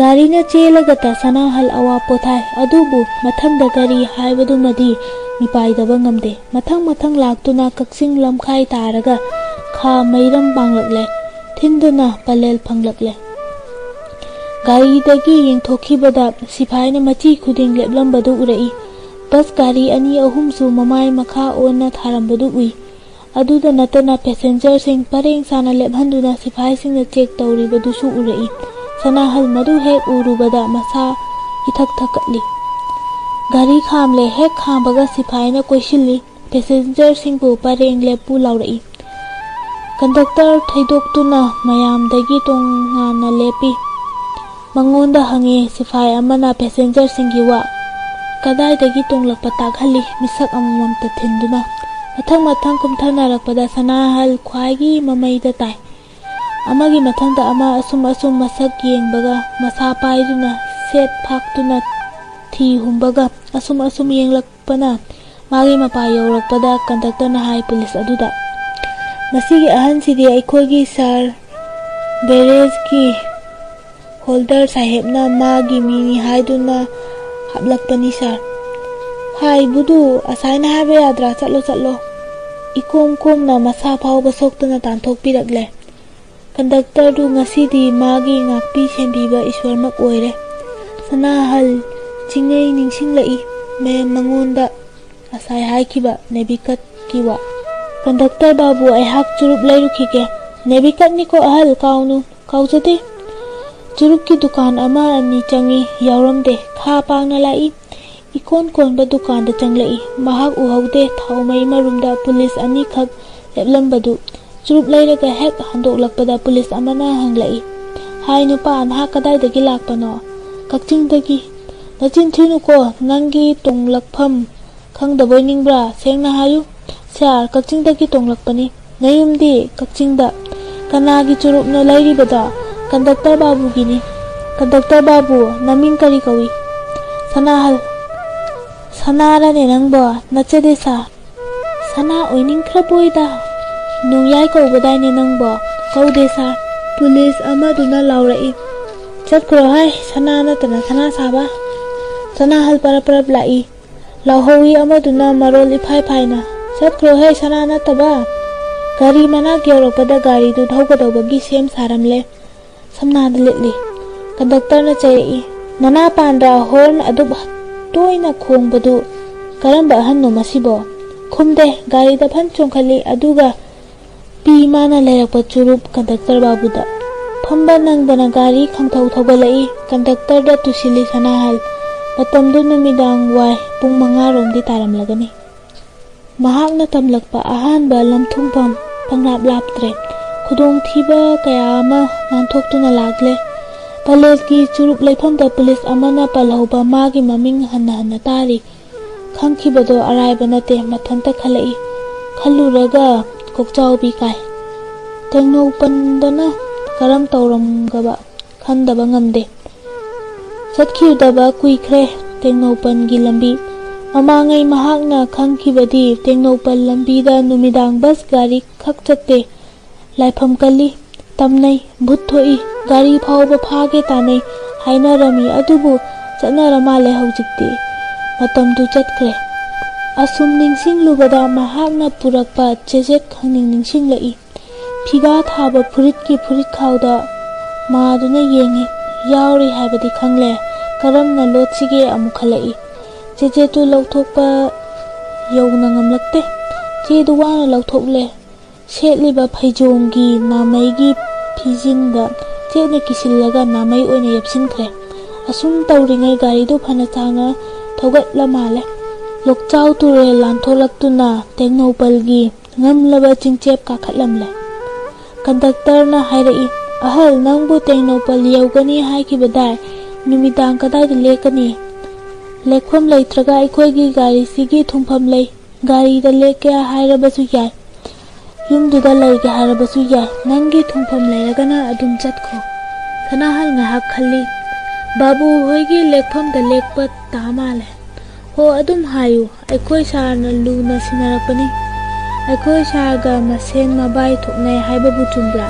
ꯒꯥꯔꯤꯅ ꯆꯦꯜꯂꯒꯇ ꯁꯅꯥꯍꯜ ꯑꯋꯥ ꯄꯣꯊꯥꯏ꯫ ꯑꯗꯨꯕꯨ ꯃꯊꯪꯗ ꯀꯔꯤ ꯍꯥꯏꯕꯗꯨꯃꯗꯤ ꯃꯤꯄꯥꯏꯗꯕ ꯉꯝꯗꯦ꯫ ꯃꯊꯪ ꯃꯊꯪ ꯂꯥꯛꯇꯨꯅ ꯀꯛꯆꯤꯡ ꯂꯝꯈꯥꯏ ꯇꯥꯔꯒ ꯈꯥ ꯃꯩꯔꯝ ꯄꯥꯡꯂꯛꯂꯦ, ꯊꯤꯟꯗꯨꯅ ꯄꯂꯦꯜ ꯐꯪꯂꯛꯂꯦ꯫ ꯒꯥꯔꯤꯗꯒꯤ ꯌꯦꯡꯊꯣꯛꯈꯤꯕꯗ ꯁꯤꯐꯥꯏꯅ ꯃꯆꯤ ꯈꯨꯗꯤꯡ ꯂꯦꯞꯂꯝꯕꯗꯨ ꯎꯔꯛꯏ꯫ ꯕꯁ ꯒꯥꯔꯤ ꯑꯅꯤ ꯑꯍꯨꯝꯁꯨ ꯃꯃꯥꯏ ꯃꯈꯥ ꯑꯣꯟꯅ ꯊꯥꯔꯝꯕꯗꯨ ꯎꯏ꯫ ꯑꯗꯨꯗ ꯅꯠꯇꯅ ꯄꯦꯁꯦꯟꯖꯔꯁꯤꯡ ꯄꯔꯦꯡ ꯁꯥꯅ ꯂꯦꯞꯍꯟꯗꯨꯅ ꯁꯤꯐꯥꯏꯁꯤꯡꯅ ꯆꯦꯛ ꯇꯧꯔꯤꯕꯗꯨꯁꯨ ꯎꯔꯛꯏ꯫ ꯁꯅꯥꯍꯜ ꯃꯗꯨ ꯍꯦꯛ ꯎꯔꯨꯕꯗ ꯃꯁꯥ ꯏꯊꯛ ꯊꯛꯀꯠꯂꯤ꯫ ꯒꯥꯔꯤ ꯈꯥꯝꯂꯦ, ꯍꯦꯛ ꯈꯥꯝꯕꯒ ꯁꯤꯐꯥꯏꯅ ꯀꯣꯏꯁꯤꯜꯂꯤ꯫ ꯄꯦꯁꯦꯟꯖꯔꯁꯤꯡꯕꯨ ꯄꯔꯦꯡ ꯂꯦꯞꯄꯨ ꯂꯥꯎꯔꯛꯏ꯫ ꯀꯟꯗꯛꯇꯔ ꯊꯩꯗꯣꯛꯇꯨꯅ ꯃꯌꯥꯝꯗꯒꯤ ꯇꯣꯉꯥꯟꯅ ꯂꯦꯞꯄꯤ꯫ ꯃꯉꯣꯟꯗ ꯍꯪꯉꯤ ꯁꯤꯐꯥꯏ ꯑꯃꯅ ꯄꯦꯁꯦꯟꯖꯔꯁꯤꯡꯒꯤ ꯋꯥ꯫ ꯀꯗꯥꯏꯗꯒꯤ ꯇꯣꯡꯂꯛꯄ ꯇꯥꯛꯍꯜꯂꯤ, ꯃꯤꯁꯛ ꯑꯃꯃꯝꯇ ꯊꯤꯟꯗꯨꯅ꯫ ꯃꯊꯪ ꯃꯊꯪ ꯀꯨꯝꯊꯅꯔꯛꯄꯗ ꯁꯅꯥꯍꯜ ꯈ꯭ꯋꯥꯏꯒꯤ ꯃꯃꯩꯗ ꯇꯥꯏ꯫ ꯑꯃꯒꯤ ꯃꯊꯪꯗ ꯑꯃ ꯑꯁꯨꯝ ꯑꯁꯨꯝ ꯃꯁꯛ ꯌꯦꯡꯕꯒ ꯃꯁꯥ ꯄꯥꯏꯗꯨꯅ ꯁꯦꯠ ꯐꯥꯛꯇꯨꯅ ꯊꯤ ꯍꯨꯝꯕꯒ ꯑꯁꯨꯝ ꯑꯁꯨꯝ ꯌꯦꯡꯂꯛꯄꯅ ꯃꯥꯒꯤ ꯃꯄꯥ ꯌꯧꯔꯛꯄꯗ ꯀꯟꯗꯛꯇꯔꯅ ꯍꯥꯏ ꯄꯨꯂꯤꯁ ꯑꯗꯨꯗ, "ꯃꯁꯤꯒꯤ ꯑꯍꯟꯁꯤꯗꯤ ꯑꯩꯈꯣꯏꯒꯤ ꯁꯥꯔ ꯕꯦꯔꯦꯖꯀꯤ ꯍꯣꯜꯗꯔ ꯁꯥꯍꯦꯕꯅ ꯃꯥꯒꯤ ꯃꯤꯅꯤ ꯍꯥꯏꯗꯨꯅ ꯍꯥꯞꯂꯛꯄꯅꯤ ꯁꯥꯔ꯫ ꯍꯥꯏ ꯕꯨꯗꯨ, ꯑꯁꯥꯏꯅ ꯍꯥꯏꯕ ꯌꯥꯗ꯭ꯔꯥ? ꯆꯠꯂꯣ ꯆꯠꯂꯣ"꯫ ꯏꯀꯣꯝ ꯀꯣꯝꯅ ꯃꯁꯥ ꯐꯥꯎꯕ ꯁꯣꯛꯇꯅ ꯇꯥꯟꯊꯣꯛꯄꯤꯔꯛꯂꯦ꯫ ꯀꯟꯗꯛꯇꯔꯗꯨ ꯉꯁꯤꯗꯤ ꯃꯥꯒꯤ ꯉꯥꯛꯄꯤ ꯁꯦꯟꯕꯤꯕ ꯏꯁꯣꯔꯃꯛ ꯑꯣꯏꯔꯦ꯫ ꯁꯅꯥꯍꯜ ꯆꯤꯡꯉꯩ ꯅꯤꯡꯁꯤꯡꯂꯛꯏ ꯃꯦꯝ ꯃꯉꯣꯟꯗ ꯉꯁꯥꯏ ꯍꯥꯏꯈꯤꯕ ꯅꯦꯕꯤꯀꯠꯀꯤ ꯋꯥ꯫ "ꯀꯟꯗꯛꯇꯔ ꯕꯥꯕꯨ, ꯑꯩꯍꯥꯛ ꯆꯨꯔꯨꯞ ꯂꯩꯔꯨꯈꯤꯒꯦ"꯫ "ꯅꯦꯕꯤꯀꯠꯅꯤꯀꯣ ꯑꯍꯜ, ꯀꯥꯎꯅꯨ"꯫ "ꯀꯥꯎꯖꯗꯦ"꯫ ꯆꯨꯔꯨꯞꯀꯤ ꯗꯨꯀꯥꯟ ꯑꯃ ꯑꯅꯤ ꯆꯪꯏ, ꯌꯥꯎꯔꯝꯗꯦ꯫ ꯈꯥ ꯄꯥꯡꯅ ꯂꯥꯛꯏ꯫ ꯏꯀꯣꯟ ꯀꯣꯟꯕ ꯗꯨꯀꯥꯟꯗ ꯆꯪꯂꯛꯏ꯫ ꯃꯍꯥꯛ ꯎꯍꯧꯗꯦ ꯊꯥꯎꯃꯩ ꯃꯔꯨꯝꯗ ꯄꯨꯂꯤꯁ ꯑꯅꯤꯈꯛ ꯂꯦꯞꯂꯝꯕꯗꯨ꯫ ꯆꯨꯔꯨꯞ ꯂꯩꯔꯒ ꯍꯦꯛ ꯍꯟꯗꯣꯛꯂꯛꯄꯗ ꯄꯨꯂꯤꯁ ꯑꯃꯅ ꯍꯪꯂꯛꯏ, "ꯍꯥꯏ ꯅꯨꯄꯥ, ꯅꯍꯥꯛ ꯀꯗꯥꯏꯗꯒꯤ ꯂꯥꯛꯄꯅꯣ?" "ꯀꯛꯆꯤꯡꯗꯒꯤ"꯫ "ꯅꯆꯤꯟ ꯊꯤꯅꯨꯀꯣ, ꯅꯪꯒꯤ ꯇꯣꯡꯂꯛꯐꯝ ꯈꯪꯗꯕ ꯑꯣꯏꯅꯤꯡꯕ꯭ꯔꯥ? ꯁꯦꯡꯅ ꯍꯥꯏꯌꯨ"꯫ "ꯁꯥꯔ, ꯀꯛꯆꯤꯡꯗꯒꯤ ꯇꯣꯡꯂꯛꯄꯅꯤ"꯫ "ꯅꯌꯨꯝꯗꯤ?" "ꯀꯛꯆꯤꯡꯗ"꯫ "ꯀꯅꯥꯒꯤ ꯆꯨꯔꯨꯞꯅꯣ ꯂꯩꯔꯤꯕꯗꯣ?" "ꯀꯟꯗꯛꯇꯔ ꯕꯥꯕꯨꯒꯤꯅꯤ"꯫ "ꯀꯟꯗꯛꯇꯔ ꯕꯥꯕꯨ, ꯅꯃꯤꯡ ꯀꯔꯤ ꯀꯧꯏ?" "ꯁꯅꯥꯍꯜ"꯫ "ꯁꯅꯥꯔꯅꯦ ꯅꯪꯕꯣ? ꯅꯠꯆꯗꯦ ꯁꯥꯔ"꯫ "ꯁꯅꯥ ꯑꯣꯏꯅꯤꯡꯈ꯭ꯔꯕꯣꯏꯗ"꯫ "ꯅꯣꯡꯌꯥꯏ ꯀꯧꯕꯗꯥꯏꯅꯦ ꯅꯪꯕꯣ?" "ꯀꯧꯗꯦ ꯁꯥꯔ"꯫ ꯄꯨꯂꯤꯁ ꯑꯃꯗꯨꯅ ꯂꯥꯎꯔꯛꯏ꯫ "ꯆꯠꯈ꯭ꯔꯣ ꯍꯥꯏ, ꯁꯅꯥ ꯅꯠꯇꯅ ꯁꯅꯥ ꯁꯥꯕ"꯫ ꯁꯅꯥꯍꯜ ꯄꯔꯞ ꯄꯔꯞ ꯂꯥꯛꯏ꯫ ꯂꯥꯎꯍꯧꯋꯤ ꯑꯃꯗꯨꯅ ꯃꯔꯣꯜ ꯏꯐꯥꯏ ꯐꯥꯏꯅ, "ꯆꯠꯈ꯭ꯔꯣꯍꯦ ꯁꯅꯥ ꯅꯠꯇꯕ"꯫ ꯒꯥꯔꯤ ꯃꯅꯥꯛ ꯌꯧꯔꯛꯄꯗ ꯒꯥꯔꯤꯗꯨ ꯊꯧꯒꯗꯧꯕꯒꯤ ꯁꯦꯝ ꯁꯥꯔꯝꯂꯦ꯫ ꯁꯝꯅꯥꯗ ꯂꯤꯠꯂꯤ꯫ ꯀꯟꯗꯛꯇꯔꯅ ꯆꯩꯔꯛꯏ, "ꯅꯅꯥ ꯄꯥꯟꯗ꯭ꯔꯥ ꯍꯣꯔꯟ ꯑꯗꯨꯛ ꯇꯣꯏꯅ ꯈꯣꯡꯕꯗꯨ? ꯀꯔꯝꯕ ꯑꯍꯟꯅꯣ ꯃꯁꯤꯕꯣ?" ꯈꯨꯝꯗꯦ꯫ ꯒꯥꯔꯤꯗ ꯐꯟ ꯆꯣꯡꯈꯠꯂꯤ꯫ ꯑꯗꯨꯒ ꯄꯤ ꯃꯥꯅ ꯂꯩꯔꯛꯄ ꯆꯨꯔꯨꯞ ꯀꯟꯗꯛꯇꯔ ꯕꯥꯕꯨꯗ꯫ ꯐꯝꯕ ꯅꯪꯗꯅ ꯒꯥꯔꯤ ꯈꯪꯊꯧ ꯊꯧꯒꯠꯂꯛꯏ꯫ ꯀꯟꯗꯛꯇꯔꯗ ꯇꯨꯁꯤꯜꯂꯤ ꯁꯅꯥꯍꯜ꯫ ꯃꯇꯝꯗꯨ ꯅꯨꯃꯤꯗꯥꯡ ꯋꯥꯏ ꯄꯨꯡ ꯃꯉꯥꯔꯣꯝꯗꯤ ꯇꯥꯔꯝꯂꯒꯅꯤ꯫ ꯃꯍꯥꯛꯅ ꯇꯝꯂꯛꯄ ꯑꯍꯥꯟꯕ ꯂꯝꯊꯨꯡꯐꯝ ꯄꯪꯂꯥꯞ ꯂꯥꯞꯇ꯭ꯔꯦ꯫ ꯈꯨꯗꯣꯡꯊꯤꯕ ꯀꯌꯥ ꯑꯃ ꯅꯥꯟꯊꯣꯛꯇꯨꯅ ꯂꯥꯛꯂꯦ꯫ ꯄꯂꯦꯜꯒꯤ ꯆꯨꯔꯨꯞ ꯂꯩꯐꯝꯗ ꯄꯨꯂꯤꯁ ꯑꯃꯅ ꯄꯜꯍꯧꯕ ꯃꯥꯒꯤ ꯃꯃꯤꯡ ꯍꯟꯅ ꯍꯟꯅ ꯇꯥꯔꯤ꯫ ꯈꯪꯈꯤꯕꯗꯣ ꯑꯔꯥꯏꯕ ꯅꯠꯇꯦ, ꯃꯊꯟꯇ ꯈꯜꯂꯛꯏ꯫ ꯈꯜꯂꯨꯔꯒ ꯀꯣꯛꯆꯥꯎꯕꯤ ꯀꯥꯏ꯫ ꯇꯦꯡꯅꯧ ꯄꯟꯗꯅ ꯀꯔꯝ ꯇꯧꯔꯝꯒꯕ ꯈꯟꯗꯕ ꯉꯝꯗꯦ꯫ ꯆꯠꯈꯤꯗꯕ ꯀꯨꯏꯈ꯭ꯔꯦ ꯇꯦꯡꯅꯧꯄꯜꯒꯤ ꯂꯝꯕꯤ꯫ ꯃꯃꯥꯡꯉꯩ ꯃꯍꯥꯛꯅ ꯈꯪꯈꯤꯕꯗꯤ ꯇꯦꯡꯅꯧꯄꯜ ꯂꯝꯕꯤꯗ ꯅꯨꯃꯤꯗꯥꯡ ꯕꯁ ꯒꯥꯔꯤ ꯈꯛ ꯆꯠꯇꯦ꯫ ꯂꯥꯏꯐꯝ ꯀꯜꯂꯤ, ꯇꯝꯅꯩ, ꯚꯨꯠ ꯊꯣꯛꯏ, ꯒꯥꯔꯤ ꯐꯥꯎꯕ ꯐꯥꯒꯦ ꯇꯥꯅꯩ ꯍꯥꯏꯅꯔꯝꯃꯤ, ꯑꯗꯨꯕꯨ ꯆꯠꯅꯔ ꯃꯥꯜꯂꯦ ꯍꯧꯖꯤꯛꯇꯤ꯫ ꯃꯇꯝꯗꯨ ꯆꯠꯈ꯭ꯔꯦ꯫ ꯑꯁꯨꯝ ꯅꯤꯡꯁꯤꯡꯂꯨꯕꯗ ꯃꯍꯥꯛꯅ ꯄꯨꯔꯛꯄ ꯆꯦꯆꯦꯠ ꯈꯪꯅꯤꯡ ꯅꯤꯡꯁꯤꯡꯂꯛꯏ꯫ ꯐꯤꯒꯥ ꯊꯥꯕ ꯐꯨꯔꯤꯠꯀꯤ ꯐꯨꯔꯤꯠꯈꯥꯎꯗ ꯃꯥꯗꯨꯅ ꯌꯦꯡꯉꯤ꯫ ꯌꯥꯎꯔꯤ ꯍꯥꯏꯕꯗꯤ ꯈꯪꯂꯦ꯫ ꯀꯔꯝꯅ ꯂꯣꯠꯁꯤꯒꯦ ꯑꯃꯨꯛ ꯈꯜꯂꯛꯏ꯫ ꯆꯦꯆꯦꯠꯇꯨ ꯂꯧꯊꯣꯛꯄ ꯌꯧꯅ ꯉꯝꯂꯛꯇꯦ꯫ ꯆꯦꯗꯨ ꯋꯥꯅ ꯂꯧꯊꯣꯛꯂꯦ꯫ ꯁꯦꯠꯂꯤꯕ ꯐꯩꯖꯣꯝꯒꯤ ꯅꯥꯃꯩꯒꯤ ꯐꯤꯖꯤꯟꯗ ꯆꯦꯠꯅ ꯀꯤꯁꯤꯜꯂꯒ ꯅꯥꯃꯩ ꯑꯣꯏꯅ ꯌꯦꯞꯁꯤꯟꯈ꯭ꯔꯦ꯫ ꯑꯁꯨꯝ ꯇꯧꯔꯤꯉꯩ ꯒꯥꯔꯤꯗꯨ ꯐꯅ ꯁꯥꯡꯅ ꯊꯧꯒꯠꯂ ꯃꯥꯜꯂꯦ꯫ ꯂꯣꯛꯆꯥꯎ ꯇꯨꯔꯦꯜ ꯂꯥꯟꯊꯣꯛꯂꯛꯇꯨꯅ ꯇꯦꯡꯅꯧꯄꯜꯒꯤ ꯉꯝꯂꯕ ꯆꯤꯡꯆꯦꯞ ꯀꯥꯈꯠꯂꯝꯂꯦ꯫ ꯀꯟꯗꯛꯇꯔꯅ ꯍꯥꯏꯔꯛꯏ, "ꯑꯍꯜ, ꯅꯪꯕꯨ ꯇꯦꯡꯅꯧꯄꯜ ꯌꯧꯒꯅꯤ ꯍꯥꯏꯈꯤꯕꯗꯥꯏ? ꯅꯨꯃꯤꯗꯥꯡ ꯀꯗꯥꯏꯗ ꯂꯦꯛꯀꯅꯤ?" "ꯂꯦꯛꯐꯝ ꯂꯩꯇ꯭ꯔꯒ ꯑꯩꯈꯣꯏꯒꯤ ꯒꯥꯔꯤꯁꯤꯒꯤ ꯊꯨꯡꯐꯝ ꯂꯩ꯫ ꯒꯥꯔꯤꯗ ꯂꯦꯛꯀꯦ ꯍꯥꯏꯔꯕꯁꯨ ꯌꯥꯏ꯫ ꯌꯨꯝꯗꯨꯗ ꯂꯩꯒꯦ ꯍꯥꯏꯔꯕꯁꯨ ꯌꯥꯏ꯫ ꯅꯪꯒꯤ ꯊꯨꯡꯐꯝ ꯂꯩꯔꯒꯅ ꯑꯗꯨꯝ ꯆꯠꯈꯣ꯫" ꯁꯅꯥꯍꯜ ꯉꯥꯏꯍꯥꯛ ꯈꯜꯂꯤ꯫ "ꯕꯥꯕꯨ ꯍꯣꯏꯒꯤ ꯂꯦꯛꯐꯝꯗ ꯂꯦꯛꯄ ꯇꯥ ꯃꯥꯜꯂꯦ꯫ ꯍꯣ, ꯑꯗꯨꯝ ꯍꯥꯏꯌꯨ꯫ ꯑꯩꯈꯣꯏ ꯁꯥꯔꯅ ꯂꯨꯅ ꯁꯤꯟꯅꯔꯛꯄꯅꯤ꯫ ꯑꯩꯈꯣꯏ ꯁꯥꯔꯒ ꯃꯁꯦꯟ ꯃꯕꯥꯏ ꯊꯣꯛꯅꯩ ꯍꯥꯏꯕꯕꯨ ꯆꯨꯝꯕ꯭ꯔꯥ?"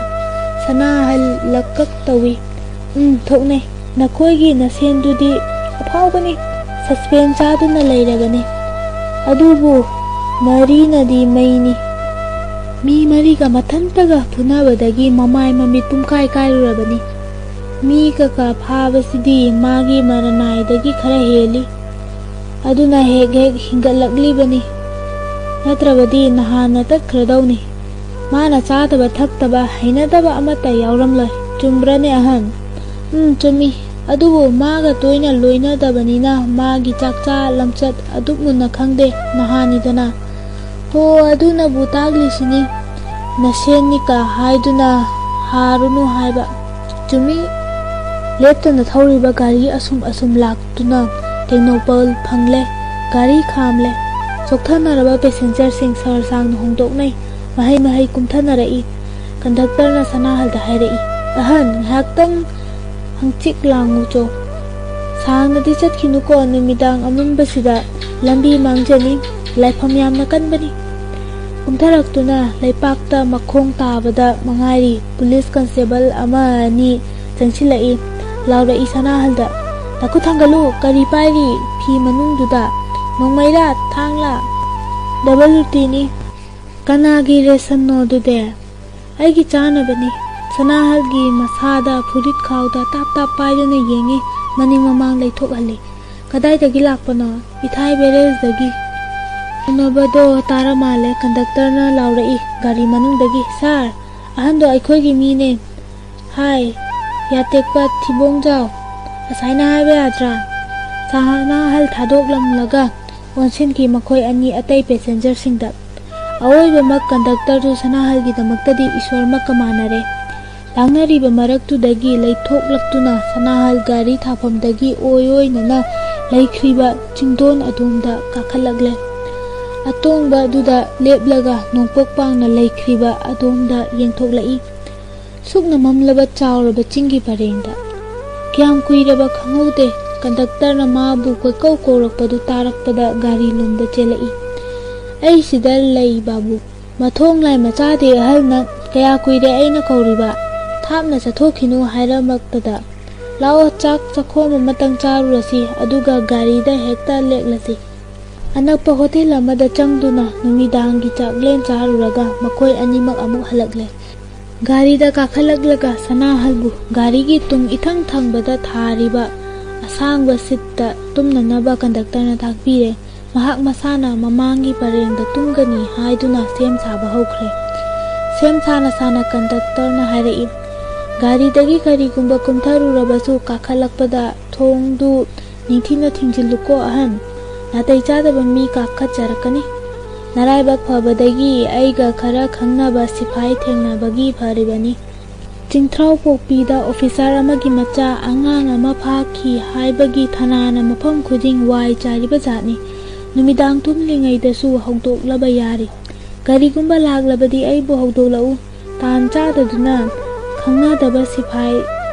ꯁꯅꯥꯍꯜ ꯂꯛꯀꯛ ꯇꯧꯏ꯫ "ꯎꯝ, ꯊꯣꯛꯅꯩ꯫ ꯅꯈꯣꯏꯒꯤ ꯅꯁꯦꯟꯗꯨꯗꯤ ꯑꯐꯥꯎꯕꯅꯤ꯫ ꯁꯁꯄꯦꯟ ꯆꯥꯗꯨꯅ ꯂꯩꯔꯕꯅꯤ꯫ ꯑꯗꯨꯕꯨ ꯃꯔꯤꯅꯗꯤ ꯃꯩꯅꯤ꯫ ꯃꯤ ꯃꯔꯤꯒ ꯃꯊꯟꯇꯒ ꯐꯨꯅꯕꯗꯒꯤ ꯃꯃꯥꯏ ꯃꯃꯤꯠ ꯄꯨꯝꯀꯥꯏ ꯀꯥꯏꯔꯨꯔꯕꯅꯤ꯫ ꯃꯤ ꯀꯀꯥ ꯐꯥꯕꯁꯤꯗꯤ ꯃꯥꯒꯤ ꯃꯔꯅꯥꯏꯗꯒꯤ ꯈꯔ ꯍꯦꯜꯂꯤ꯫ ꯑꯗꯨꯅ ꯍꯦꯛ ꯍꯦꯛ ꯍꯤꯡꯒꯠꯂꯛꯂꯤꯕꯅꯤ꯫ ꯅꯠꯇ꯭ꯔꯕꯗꯤ ꯅꯍꯥꯟꯅ ꯇꯠꯈ꯭ꯔꯗꯧꯅꯤ꯫ ꯃꯥꯅ ꯆꯥꯗꯕ ꯊꯛꯇꯕ ꯍꯩꯅꯗꯕ ꯑꯃꯠꯇ ꯌꯥꯎꯔꯝꯂꯣꯏ꯫ ꯆꯨꯝꯕ꯭ꯔꯅꯦ ꯑꯍꯟ? ꯎꯝ, ꯆꯨꯝꯃꯤ꯫ ꯑꯗꯨꯕꯨ ꯃꯥꯒ ꯇꯣꯏꯅ ꯂꯣꯏꯅꯗꯕꯅꯤꯅ ꯃꯥꯒꯤ ꯆꯥꯛꯆꯥ ꯂꯝꯆꯠ ꯑꯗꯨꯛ ꯃꯨꯟꯅ ꯈꯪꯗꯦ꯫ ꯅꯍꯥꯟꯅꯤꯗꯅ꯫ ꯍꯣ, ꯑꯗꯨꯅꯕꯨ ꯇꯥꯛꯂꯤꯁꯤꯅꯤ꯫ ꯅꯁꯦꯟꯅꯤꯀ ꯍꯥꯏꯗꯨꯅ ꯍꯥꯔꯨꯅꯨ ꯍꯥꯏꯕ꯫ ꯆꯨꯝꯃꯤ꯫ ꯂꯦꯞꯇꯅ ꯊꯧꯔꯤꯕ ꯒꯥꯔꯤ ꯑꯁꯨꯝ ꯑꯁꯨꯝ ꯂꯥꯛꯇꯨꯅ ꯇꯦꯡꯅꯧꯄꯜ ꯐꯪꯂꯦ꯫ ꯒꯥꯔꯤ ꯈꯥꯝꯂꯦ꯫ ꯆꯣꯛꯊꯅꯔꯕ ꯄꯦꯁꯦꯟꯖꯔꯁꯤꯡ ꯁꯣꯔ ꯁꯥꯡꯅ ꯍꯣꯡꯗꯣꯛꯅꯩ꯫ ꯃꯍꯩ ꯃꯍꯩ ꯀꯨꯝꯊꯅꯔꯛꯏ꯫ ꯀꯟꯗꯛꯇꯔꯅ ꯁꯅꯥꯍꯜꯗ ꯍꯥꯏꯔꯛꯏ, "ꯑꯍꯟ, ꯉꯥꯏꯍꯥꯛꯇꯪ ꯍꯪꯆꯤꯛ ꯂꯥꯡꯉꯨꯆꯣ꯫ ꯁꯥꯡꯅꯗꯤ ꯆꯠꯈꯤꯅꯨꯀꯣ, ꯅꯨꯃꯤꯗꯥꯡ ꯑꯃꯝꯕꯁꯤꯗ ꯂꯝꯕꯤ ꯃꯥꯡꯖꯅꯤ꯫ ꯂꯥꯏꯐꯝ ꯌꯥꯝꯅ ꯀꯟꯕꯅꯤ꯫" ꯀꯨꯝꯊꯔꯛꯇꯨꯅ ꯂꯩꯄꯥꯛꯇ ꯃꯈꯣꯡ ꯇꯥꯕꯗ ꯃꯉꯥꯏꯔꯤ ꯄꯨꯂꯤꯁ ꯀꯟꯁꯇꯦꯕꯜ ꯑꯃ ꯑꯅꯤ ꯆꯪꯁꯤꯜꯂꯛꯏ꯫ ꯂꯥꯎꯔꯛꯏ ꯁꯅꯥꯍꯜꯗ, "ꯅꯈꯨꯠ ꯊꯥꯡꯒꯠꯂꯨ, ꯀꯔꯤ ꯄꯥꯏꯔꯤ ꯐꯤ ꯃꯅꯨꯡꯗꯨꯗ? ꯅꯣꯡꯃꯩꯔꯥ, ꯊꯥꯡꯂꯥ?" "ꯗꯕꯜ ꯔꯨꯇꯤꯅꯤ꯫" "ꯀꯅꯥꯒꯤ ꯔꯦꯁꯟꯅꯣ ꯑꯗꯨꯗꯤ?" "ꯑꯩꯒꯤ ꯆꯥꯅꯕꯅꯤ꯫" ꯁꯅꯥꯍꯜꯒꯤ ꯃꯁꯥꯗ ꯐꯨꯔꯤꯠ ꯈꯥꯎꯗ ꯇꯥꯞ ꯇꯥꯞ ꯄꯥꯏꯗꯨꯅ ꯌꯦꯡꯉꯤ, ꯃꯅꯤꯡ ꯃꯃꯥꯡ ꯂꯩꯊꯣꯛꯍꯜꯂꯤ꯫ "ꯀꯗꯥꯏꯗꯒꯤ ꯂꯥꯛꯄꯅꯣ?" "ꯏꯊꯥꯏ ꯕꯦꯔꯦꯖꯗꯒꯤ꯫" ꯎꯅꯕꯗꯣ ꯇꯥꯔ ꯃꯥꯜꯂꯦ, ꯀꯟꯗꯛꯇꯔꯅ ꯂꯥꯎꯔꯛꯏ ꯒꯥꯔꯤ ꯃꯅꯨꯡꯗꯒꯤ, "ꯁꯥꯔ, ꯑꯍꯟꯗꯣ ꯑꯩꯈꯣꯏꯒꯤ ꯃꯤꯅꯦ꯫ ꯍꯥꯏ, ꯌꯥꯇꯦꯛꯄ ꯊꯤꯕꯣꯡꯖꯥꯎ, ꯑꯁꯥꯏꯅ ꯍꯥꯏꯕ ꯌꯥꯗ꯭ꯔꯥ?" ꯁꯅꯥꯍꯜ ꯊꯥꯗꯣꯛꯂꯝꯂꯒ ꯑꯣꯟꯁꯤꯟꯈꯤ ꯃꯈꯣꯏ ꯑꯅꯤ ꯑꯇꯩ ꯄꯦꯁꯦꯟꯖꯔꯁꯤꯡꯗ꯫ ꯑꯋꯣꯏꯕꯃꯛ ꯀꯟꯗꯛꯇꯔꯗꯨ ꯁꯅꯥꯍꯜꯒꯤꯗꯃꯛꯇꯗꯤ ꯏꯁꯣꯔꯃꯛꯀ ꯃꯥꯟꯅꯔꯦ꯫ ꯂꯥꯡꯅꯔꯤꯕ ꯃꯔꯛꯇꯨꯗꯒꯤ ꯂꯩꯊꯣꯛꯂꯛꯇꯨꯅ ꯁꯅꯥꯍꯜ ꯒꯥꯔꯤ ꯊꯥꯐꯝꯗꯒꯤ ꯑꯣꯏ ꯑꯣꯏꯅꯅ ꯂꯩꯈ꯭ꯔꯤꯕ ꯆꯤꯡꯗꯣꯟ ꯑꯗꯣꯝꯗ ꯀꯥꯈꯠꯂꯛꯂꯦ꯫ ꯑꯇꯣꯡꯕ ꯑꯗꯨꯗ ꯂꯦꯞꯂꯒ ꯅꯣꯡꯄꯣꯛ ꯄꯥꯡꯅ ꯂꯩꯈ꯭ꯔꯤꯕ ꯑꯗꯣꯝꯗ ꯌꯦꯡꯊꯣꯛꯂꯛꯏ꯫ ꯁꯨꯛꯅ ꯃꯝꯂꯕ ꯆꯥꯎꯔꯕ ꯆꯤꯡꯒꯤ ꯄꯔꯦꯡꯗ꯫ ꯀꯌꯥꯝ ꯀꯨꯏꯔꯕ ꯈꯪꯍꯧꯗꯦ, ꯀꯟꯗꯛꯇꯔꯅ ꯃꯥꯕꯨ ꯀꯣꯏꯀꯧ ꯀꯧꯔꯛꯄꯗꯨ ꯇꯥꯔꯛꯄꯗ ꯒꯥꯔꯤ ꯂꯣꯝꯗ ꯆꯦꯜꯂꯛꯏ꯫ "ꯑꯩ ꯁꯤꯗ ꯂꯩ, ꯕꯥꯕꯨ꯫" "ꯃꯊꯣꯡ ꯂꯥꯏ ꯃꯆꯥꯗꯦ, ꯑꯍꯜ ꯅꯪ꯫ ꯀꯌꯥ ꯀꯨꯏꯔꯦ ꯑꯩꯅ ꯀꯧꯔꯤꯕ? ꯊꯥꯞꯅ ꯆꯠꯊꯣꯛꯈꯤꯅꯨ ꯍꯥꯏꯔꯝꯃꯛꯄꯗ꯫ ꯂꯥꯛꯑꯣ, ꯆꯥꯛ ꯆꯥꯛꯈꯣꯝ ꯑꯃꯇꯪ ꯆꯥꯔꯨꯔꯁꯤ, ꯑꯗꯨꯒ ꯒꯥꯔꯤꯗ ꯍꯦꯛꯇ ꯂꯦꯛꯂꯁꯤ꯫" ꯑꯅꯛꯄ ꯍꯣꯇꯦꯜ ꯑꯃꯗ ꯆꯪꯗꯨꯅ ꯅꯨꯃꯤꯗꯥꯡꯒꯤ ꯆꯥꯛꯂꯦꯟ ꯆꯥꯔꯨꯔꯒ ꯃꯈꯣꯏ ꯑꯅꯤꯃꯛ ꯑꯃꯨꯛ ꯍꯜꯂꯛꯂꯦ꯫ ꯒꯥꯔꯤꯗ ꯀꯥꯈꯠꯂꯛꯂꯒ ꯁꯅꯥꯍꯜꯕꯨ ꯒꯥꯔꯤꯒꯤ ꯇꯨꯡ ꯏꯊꯪ ꯊꯪꯕꯗ ꯊꯥꯔꯤꯕ ꯑꯁꯥꯡꯕ ꯁꯤꯠꯇ ꯇꯨꯝꯅꯅꯕ ꯀꯟꯗꯛꯇꯔꯅ ꯇꯥꯛꯄꯤꯔꯦ꯫ ꯃꯍꯥꯛ ꯃꯁꯥꯅ ꯃꯃꯥꯡꯒꯤ ꯄꯔꯦꯡꯗ ꯇꯨꯝꯒꯅꯤ ꯍꯥꯏꯗꯨꯅ ꯁꯦꯝ ꯁꯥꯕ ꯍꯧꯈ꯭ꯔꯦ꯫ ꯁꯦꯝ ꯁꯥꯅ ꯁꯥꯅ ꯀꯟꯗꯛꯇꯔꯅ ꯍꯥꯏꯔꯛꯏ, "ꯒꯥꯔꯤꯗꯒꯤ ꯀꯔꯤꯒꯨꯝꯕ ꯀꯨꯝꯊꯔꯨꯔꯕꯁꯨ ꯀꯥꯈꯠꯂꯛꯄꯗ ꯊꯣꯡꯗꯨ ꯅꯤꯡꯊꯤꯅ ꯊꯤꯡꯖꯤꯜꯂꯨꯀꯣ ꯑꯍꯟ꯫ ꯅꯥꯇꯩ ꯆꯥꯗꯕ ꯃꯤ ꯀꯥꯈꯠꯆꯔꯛꯀꯅꯤ꯫ ꯅꯔꯥꯏꯕꯛ ꯐꯕꯗꯒꯤ ꯑꯩꯒ ꯈꯔ ꯈꯪꯅꯕ ꯁꯤꯐꯥꯏ ꯊꯦꯡꯅꯕꯒꯤ ꯐꯔꯤꯕꯅꯤ꯫" ꯆꯤꯡꯊ꯭ꯔꯥꯎ ꯄꯣꯛꯄꯤꯗ ꯑꯣꯐꯤꯁꯥꯔ ꯑꯃꯒꯤ ꯃꯆꯥ ꯑꯉꯥꯡ ꯑꯃ ꯐꯥꯈꯤ ꯍꯥꯏꯕꯒꯤ ꯊꯅꯥꯅ ꯃꯐꯝ ꯈꯨꯗꯤꯡ ꯋꯥꯏ ꯆꯥꯏꯔꯤꯕ ꯖꯥꯠꯅꯤ꯫ ꯅꯨꯃꯤꯗꯥꯡ ꯇꯨꯝꯂꯤꯉꯩꯗꯁꯨ ꯍꯧꯗꯣꯛꯂꯕ ꯌꯥꯔꯤ꯫ ꯀꯔꯤꯒꯨꯝꯕ ꯂꯥꯛꯂꯕꯗꯤ ꯑꯩꯕꯨ ꯍꯧꯗꯣꯛꯂꯛꯎ꯫ ꯇꯥꯟ ꯆꯥꯗꯗꯨꯅ ꯈꯪꯅꯗꯕ ꯁꯤꯐꯥꯏ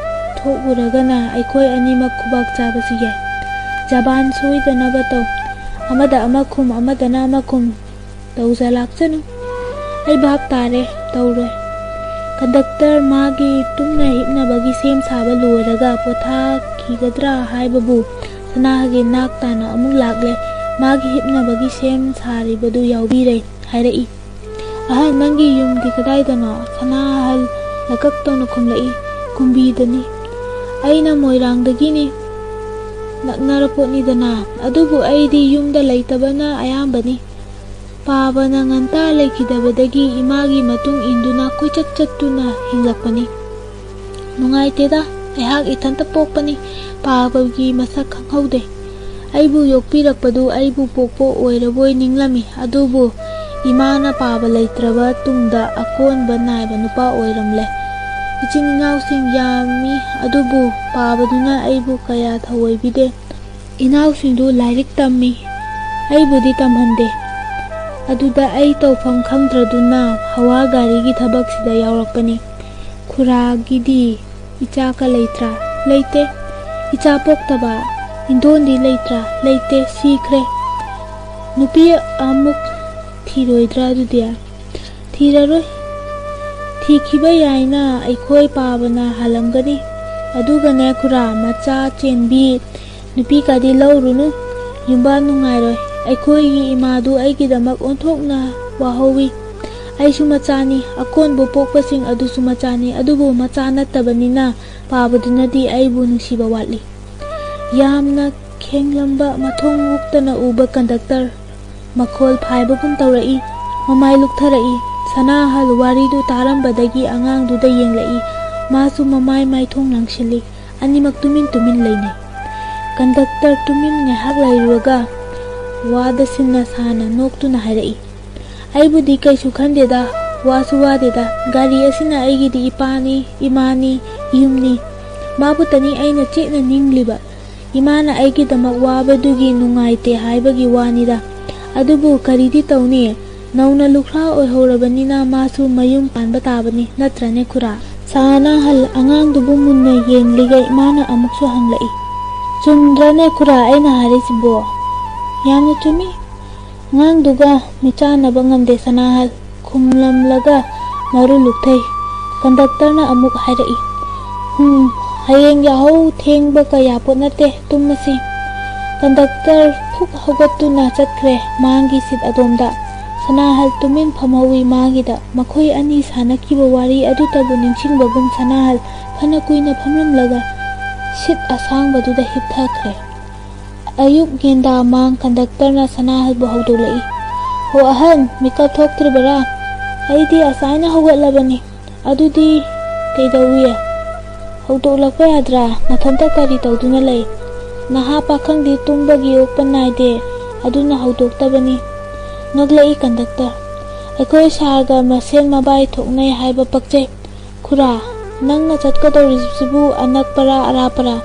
ꯊꯣꯛꯎꯔꯒꯅ ꯑꯩꯈꯣꯏ ꯑꯅꯤꯃꯛ ꯈꯨꯕꯥꯛ ꯆꯥꯕꯁꯨ ꯌꯥꯏ꯫ ꯖꯕꯥꯟ ꯁꯣꯏꯗꯅꯕ ꯇꯧ꯫ ꯑꯃꯗ ꯑꯃ ꯈꯨꯝ, ꯑꯃꯗꯅ ꯑꯃ ꯈꯨꯝ꯫ ꯇꯧꯖ ꯂꯥꯛꯆꯅꯨ꯫ ꯑꯩ ꯚꯥꯞ ꯇꯥꯔꯦ, ꯇꯧꯔꯣꯏ꯫ ꯀꯟꯗꯛꯇꯔ ꯃꯥꯒꯤ ꯇꯨꯝꯅ ꯍꯤꯞꯅꯕꯒꯤ ꯁꯦꯝ ꯁꯥꯕ ꯂꯣꯏꯔꯒ ꯄꯣꯊꯥꯈꯤꯒꯗ꯭ꯔꯥ ꯍꯥꯏꯕꯕꯨ ꯁꯅꯥꯍꯒꯤ ꯅꯥꯛ ꯇꯥꯅ ꯑꯃꯨꯛ ꯂꯥꯛꯂꯦ꯫ ꯃꯥꯒꯤ ꯍꯤꯞꯅꯕꯒꯤ ꯁꯦꯝ ꯁꯥꯔꯤꯕꯗꯨ ꯌꯥꯎꯕꯤꯔꯦ ꯍꯥꯏꯔꯛꯏ꯫ "ꯑꯍꯟ, ꯅꯪꯒꯤ ꯌꯨꯝꯗꯤ ꯀꯗꯥꯏꯗꯅꯣ?" ꯁꯅꯥꯍꯜ ꯂꯀꯛ ꯇꯧꯅ ꯈꯨꯝꯂꯛꯏ꯫ "ꯀꯨꯝꯕꯤꯗꯅꯤ꯫ ꯑꯩꯅ ꯃꯣꯏꯔꯥꯡꯗꯒꯤꯅꯤ꯫ ꯅꯛꯅꯔꯄꯣꯠꯅꯤꯗꯅ꯫ ꯑꯗꯨꯕꯨ ꯑꯩꯗꯤ ꯌꯨꯝꯗ ꯂꯩꯇꯕꯅ ꯑꯌꯥꯝꯕꯅꯤ꯫ ꯄꯥꯕꯅ ꯉꯟꯇꯥ ꯂꯩꯈꯤꯗꯕꯗꯒꯤ ꯏꯃꯥꯒꯤ ꯃꯇꯨꯡ ꯏꯟꯗꯨꯅ ꯀꯣꯏꯆꯠ ꯆꯠꯇꯨꯅ ꯍꯤꯡꯂꯛꯄꯅꯤ꯫ ꯅꯨꯡꯉꯥꯏꯇꯦꯗ, ꯑꯩꯍꯥꯛ ꯏꯊꯟꯇ ꯄꯣꯛꯄꯅꯤ꯫ ꯄꯥꯕꯒꯤ ꯃꯁꯛ ꯈꯪꯍꯧꯗꯦ꯫ ꯑꯩꯕꯨ ꯌꯣꯛꯄꯤꯔꯛꯄꯗꯨ ꯑꯩꯕꯨ ꯄꯣꯛꯄ ꯑꯣꯏꯔꯕꯣꯏ ꯅꯤꯡꯂꯝꯃꯤ꯫ ꯑꯗꯨꯕꯨ ꯏꯃꯥꯅ ꯄꯥꯕ ꯂꯩꯇ꯭ꯔꯕ ꯇꯨꯡꯗ ꯑꯀꯣꯟꯕ ꯅꯥꯏꯕ ꯅꯨꯄꯥ ꯑꯣꯏꯔꯝꯂꯦ꯫ ꯏꯆꯤꯟ ꯏꯅꯥꯎꯁꯤꯡ ꯌꯥꯝꯃꯤ, ꯑꯗꯨꯕꯨ ꯄꯥꯕꯗꯨꯅ ꯑꯩꯕꯨ ꯀꯌꯥ ꯊꯑꯣꯏꯕꯤꯗꯦ꯫ ꯏꯅꯥꯎꯁꯤꯡꯗꯨ ꯂꯥꯏꯔꯤꯛ ꯇꯝꯃꯤ, ꯑꯩꯕꯨꯗꯤ ꯇꯝꯍꯟꯗꯦ꯫ ꯑꯗꯨꯗ ꯑꯩ ꯇꯧꯐꯝ ꯈꯪꯗ꯭ꯔꯗꯨꯅ ꯍꯋꯥ ꯒꯥꯔꯤꯒꯤ ꯊꯕꯛꯁꯤꯗ ꯌꯥꯎꯔꯛꯄꯅꯤ꯫" "ꯈꯨꯔꯥꯒꯤꯗꯤ ꯏꯆꯥꯀ ꯂꯩꯇ꯭ꯔꯥ?" "ꯂꯩꯇꯦ꯫" "ꯏꯆꯥ ꯄꯣꯛꯇꯕ ꯏꯟꯗꯣꯟꯗꯤ ꯂꯩꯇ꯭ꯔꯥ?" "ꯂꯩꯇꯦ, ꯁꯤꯈ꯭ꯔꯦ꯫" "ꯅꯨꯄꯤ ꯑꯃꯨꯛ ꯊꯤꯔꯣꯏꯗ꯭ꯔꯥ ꯑꯗꯨꯗꯤ?" "ꯊꯤꯔꯔꯣꯏ꯫ ꯊꯤꯈꯤꯕ ꯌꯥꯏꯅ ꯑꯩꯈꯣꯏ ꯄꯥꯕꯅ ꯍꯥꯜꯂꯝꯒꯅꯤ꯫ ꯑꯗꯨꯒꯅꯦ ꯈꯨꯔꯥ, ꯃꯆꯥ ꯆꯦꯟꯕꯤ ꯅꯨꯄꯤꯀꯥꯗꯤ ꯂꯧꯔꯨꯅꯨ꯫ ꯌꯨꯝꯕꯥꯟ ꯅꯨꯡꯉꯥꯏꯔꯣꯏ꯫ ꯑꯩꯈꯣꯏꯒꯤ ꯏꯃꯥꯗꯨ ꯑꯩꯒꯤꯗꯃꯛ ꯑꯣꯟꯊꯣꯛꯅ ꯋꯥꯍꯧꯋꯤ꯫ ꯑꯩꯁꯨ ꯃꯆꯥꯅꯤ, ꯑꯀꯣꯟꯕ ꯄꯣꯛꯄꯁꯤꯡ ꯑꯗꯨꯁꯨ ꯃꯆꯥꯅꯤ, ꯑꯗꯨꯕꯨ ꯃꯆꯥ ꯅꯠꯇꯕꯅꯤꯅ ꯄꯥꯕꯗꯨꯅꯗꯤ ꯑꯩꯕꯨ ꯅꯨꯡꯁꯤꯕ ꯋꯥꯠꯂꯤ꯫ ꯌꯥꯝꯅ ꯈꯦꯡꯂꯝꯕ ꯃꯊꯣꯡ ꯍꯨꯛꯇꯅ ꯎꯕ ꯀꯟꯗꯛꯇꯔ ꯃꯈꯣꯜ ꯐꯥꯏꯕꯒꯨꯝ ꯇꯧꯔꯛꯏ꯫ ꯃꯃꯥꯏ ꯂꯨꯛꯊꯔꯛꯏ꯫ ꯁꯅꯥꯍꯜ ꯋꯥꯔꯤꯗꯨ ꯇꯥꯔꯝꯕꯗꯒꯤ ꯑꯉꯥꯡꯗꯨꯗ ꯌꯦꯡꯂꯛꯏ꯫ ꯃꯥꯁꯨ ꯃꯃꯥꯏ ꯃꯥꯏꯊꯣꯡ ꯂꯥꯡꯁꯤꯜꯂꯤ꯫ ꯑꯅꯤꯃꯛ ꯇꯨꯃꯤꯟ ꯇꯨꯃꯤꯟ ꯂꯩꯅꯩ꯫ ꯀꯟꯗꯛꯇꯔ ꯇꯨꯃꯤꯟ ꯉꯥꯏꯍꯥꯛ ꯂꯩꯔꯨꯔꯒ ꯋꯥꯗ ꯁꯤꯟꯅ ꯁꯥꯅ ꯅꯣꯛꯇꯨꯅ ꯍꯥꯏꯔꯛꯏ, "ꯑꯩꯕꯨꯗꯤ ꯀꯩꯁꯨ ꯈꯟꯗꯦꯗ, ꯋꯥꯁꯨ ꯋꯥꯗꯦꯗ꯫ ꯒꯥꯔꯤ ꯑꯁꯤꯅ ꯑꯩꯒꯤꯗꯤ ꯏꯄꯥꯅꯤ, ꯏꯃꯥꯅꯤ, ꯏꯌꯨꯝꯅꯤ꯫ ꯃꯥꯕꯨꯇꯅꯤ ꯑꯩꯅ ꯆꯦꯠꯅ ꯅꯤꯡꯂꯤꯕ꯫ ꯏꯃꯥꯅ ꯑꯩꯒꯤꯗꯃꯛ ꯋꯥꯕꯗꯨꯒꯤ ꯅꯨꯡꯉꯥꯏꯇꯦ ꯍꯥꯏꯕꯒꯤ ꯋꯥꯅꯤꯗ꯫ ꯑꯗꯨꯕꯨ ꯀꯔꯤꯗꯤ ꯇꯧꯅꯤ? ꯅꯧꯅ ꯂꯨꯈ꯭ꯔꯥ ꯑꯣꯏꯍꯧꯔꯕꯅꯤꯅ ꯃꯥꯁꯨ ꯃꯌꯨꯝ ꯄꯥꯟꯕ ꯇꯥꯕꯅꯤ, ꯅꯠꯇ꯭ꯔꯅꯦ ꯈꯨꯔꯥ?" ꯁꯅꯥꯍꯜ ꯑꯉꯥꯡꯗꯨꯕꯨ ꯃꯨꯟꯅ ꯌꯦꯡꯂꯤꯉꯩ ꯃꯥꯅ ꯑꯃꯨꯛꯁꯨ ꯍꯪꯂꯛꯏ, "ꯆꯨꯝꯗ꯭ꯔꯅꯦ ꯈꯨꯔꯥ ꯑꯩꯅ ꯍꯥꯏꯔꯤꯁꯤꯕꯣ?" "ꯌꯥꯝꯅ ꯆꯨꯝꯃꯤ꯫ ꯑꯉꯥꯡꯗꯨꯒ ꯃꯤꯆꯥꯟꯅꯕ ꯉꯝꯗꯦ ꯁꯅꯥꯍꯜ", ꯈꯨꯝꯂꯝꯂꯒ ꯃꯔꯨ ꯂꯨꯛꯊꯩ꯫ ꯀꯟꯗꯛꯇꯔꯅ ꯑꯃꯨꯛ ꯍꯥꯏꯔꯛꯏ, "ꯍꯨꯝ, ꯍꯌꯦꯡ ꯌꯥꯍꯧ ꯊꯦꯡꯕ ꯀꯌꯥ ꯄꯣꯠ ꯅꯠꯇꯦ, ꯇꯨꯝꯃꯁꯤ꯫" ꯀꯟꯗꯛꯇꯔ ꯐꯨꯛ ꯍꯧꯒꯠꯇꯨꯅ ꯆꯠꯈ꯭ꯔꯦ ꯃꯥꯡꯒꯤ ꯁꯤꯠ ꯑꯗꯣꯝꯗ꯫ ꯁꯅꯥꯍꯜ ꯇꯨꯃꯤꯟ ꯐꯝꯍꯧꯏ ꯃꯥꯒꯤꯗ꯫ ꯃꯈꯣꯏ ꯑꯅꯤ ꯁꯥꯟꯅꯈꯤꯕ ꯋꯥꯔꯤ ꯑꯗꯨꯇꯕꯨ ꯅꯤꯡꯁꯤꯡꯕꯒꯨꯝ ꯁꯅꯥꯍꯜ ꯐꯅ ꯀꯨꯏꯅ ꯐꯝꯂꯝꯂꯒ ꯁꯤꯠ ꯑꯁꯥꯡꯕꯗꯨꯗ ꯍꯤꯞꯊꯈ꯭ꯔꯦ꯫ ꯑꯌꯨꯛ ꯉꯟꯗꯥ ꯃꯥꯡ ꯀꯟꯗꯛꯇꯔꯅ ꯁꯅꯥꯍꯜꯕꯨ ꯍꯧꯗꯣꯛꯂꯛꯏ꯫ "ꯍꯣ ꯑꯍꯟ, ꯃꯤꯀꯞ ꯊꯣꯛꯇ꯭ꯔꯤꯕꯔꯥ? ꯑꯩꯗꯤ ꯑꯁꯥꯏꯅ ꯍꯧꯒꯠꯂꯕꯅꯤ꯫ ꯑꯗꯨꯗꯤ ꯀꯩꯗꯧꯏ? ꯍꯧꯗꯣꯛꯂꯛꯄ ꯌꯥꯗ꯭ꯔꯥ? ꯅꯊꯟꯇ ꯀꯔꯤ ꯇꯧꯗꯨꯅ ꯂꯩ? ꯅꯍꯥ ꯄꯥꯈꯪꯗꯤ ꯇꯨꯝꯕꯒꯤ ꯑꯣꯛꯄ ꯅꯥꯏꯗꯦ, ꯑꯗꯨꯅ ꯍꯧꯗꯣꯛꯇꯕꯅꯤ꯫" ꯅꯣꯛꯂꯛꯏ ꯀꯟꯗꯛꯇꯔ꯫ "ꯑꯩꯈꯣꯏ ꯁꯥꯔꯒ ꯃꯁꯦꯟ ꯃꯕꯥꯏ ꯊꯣꯛꯅꯩ ꯍꯥꯏꯕ ꯄꯛꯆꯩ꯫ ꯈꯨꯔꯥ, ꯅꯪꯅ ꯆꯠꯀꯗꯧꯔꯤꯕꯁꯤꯕꯨ ꯑꯅꯛꯄꯔꯥ ꯑꯔꯥꯞꯄꯔꯥ?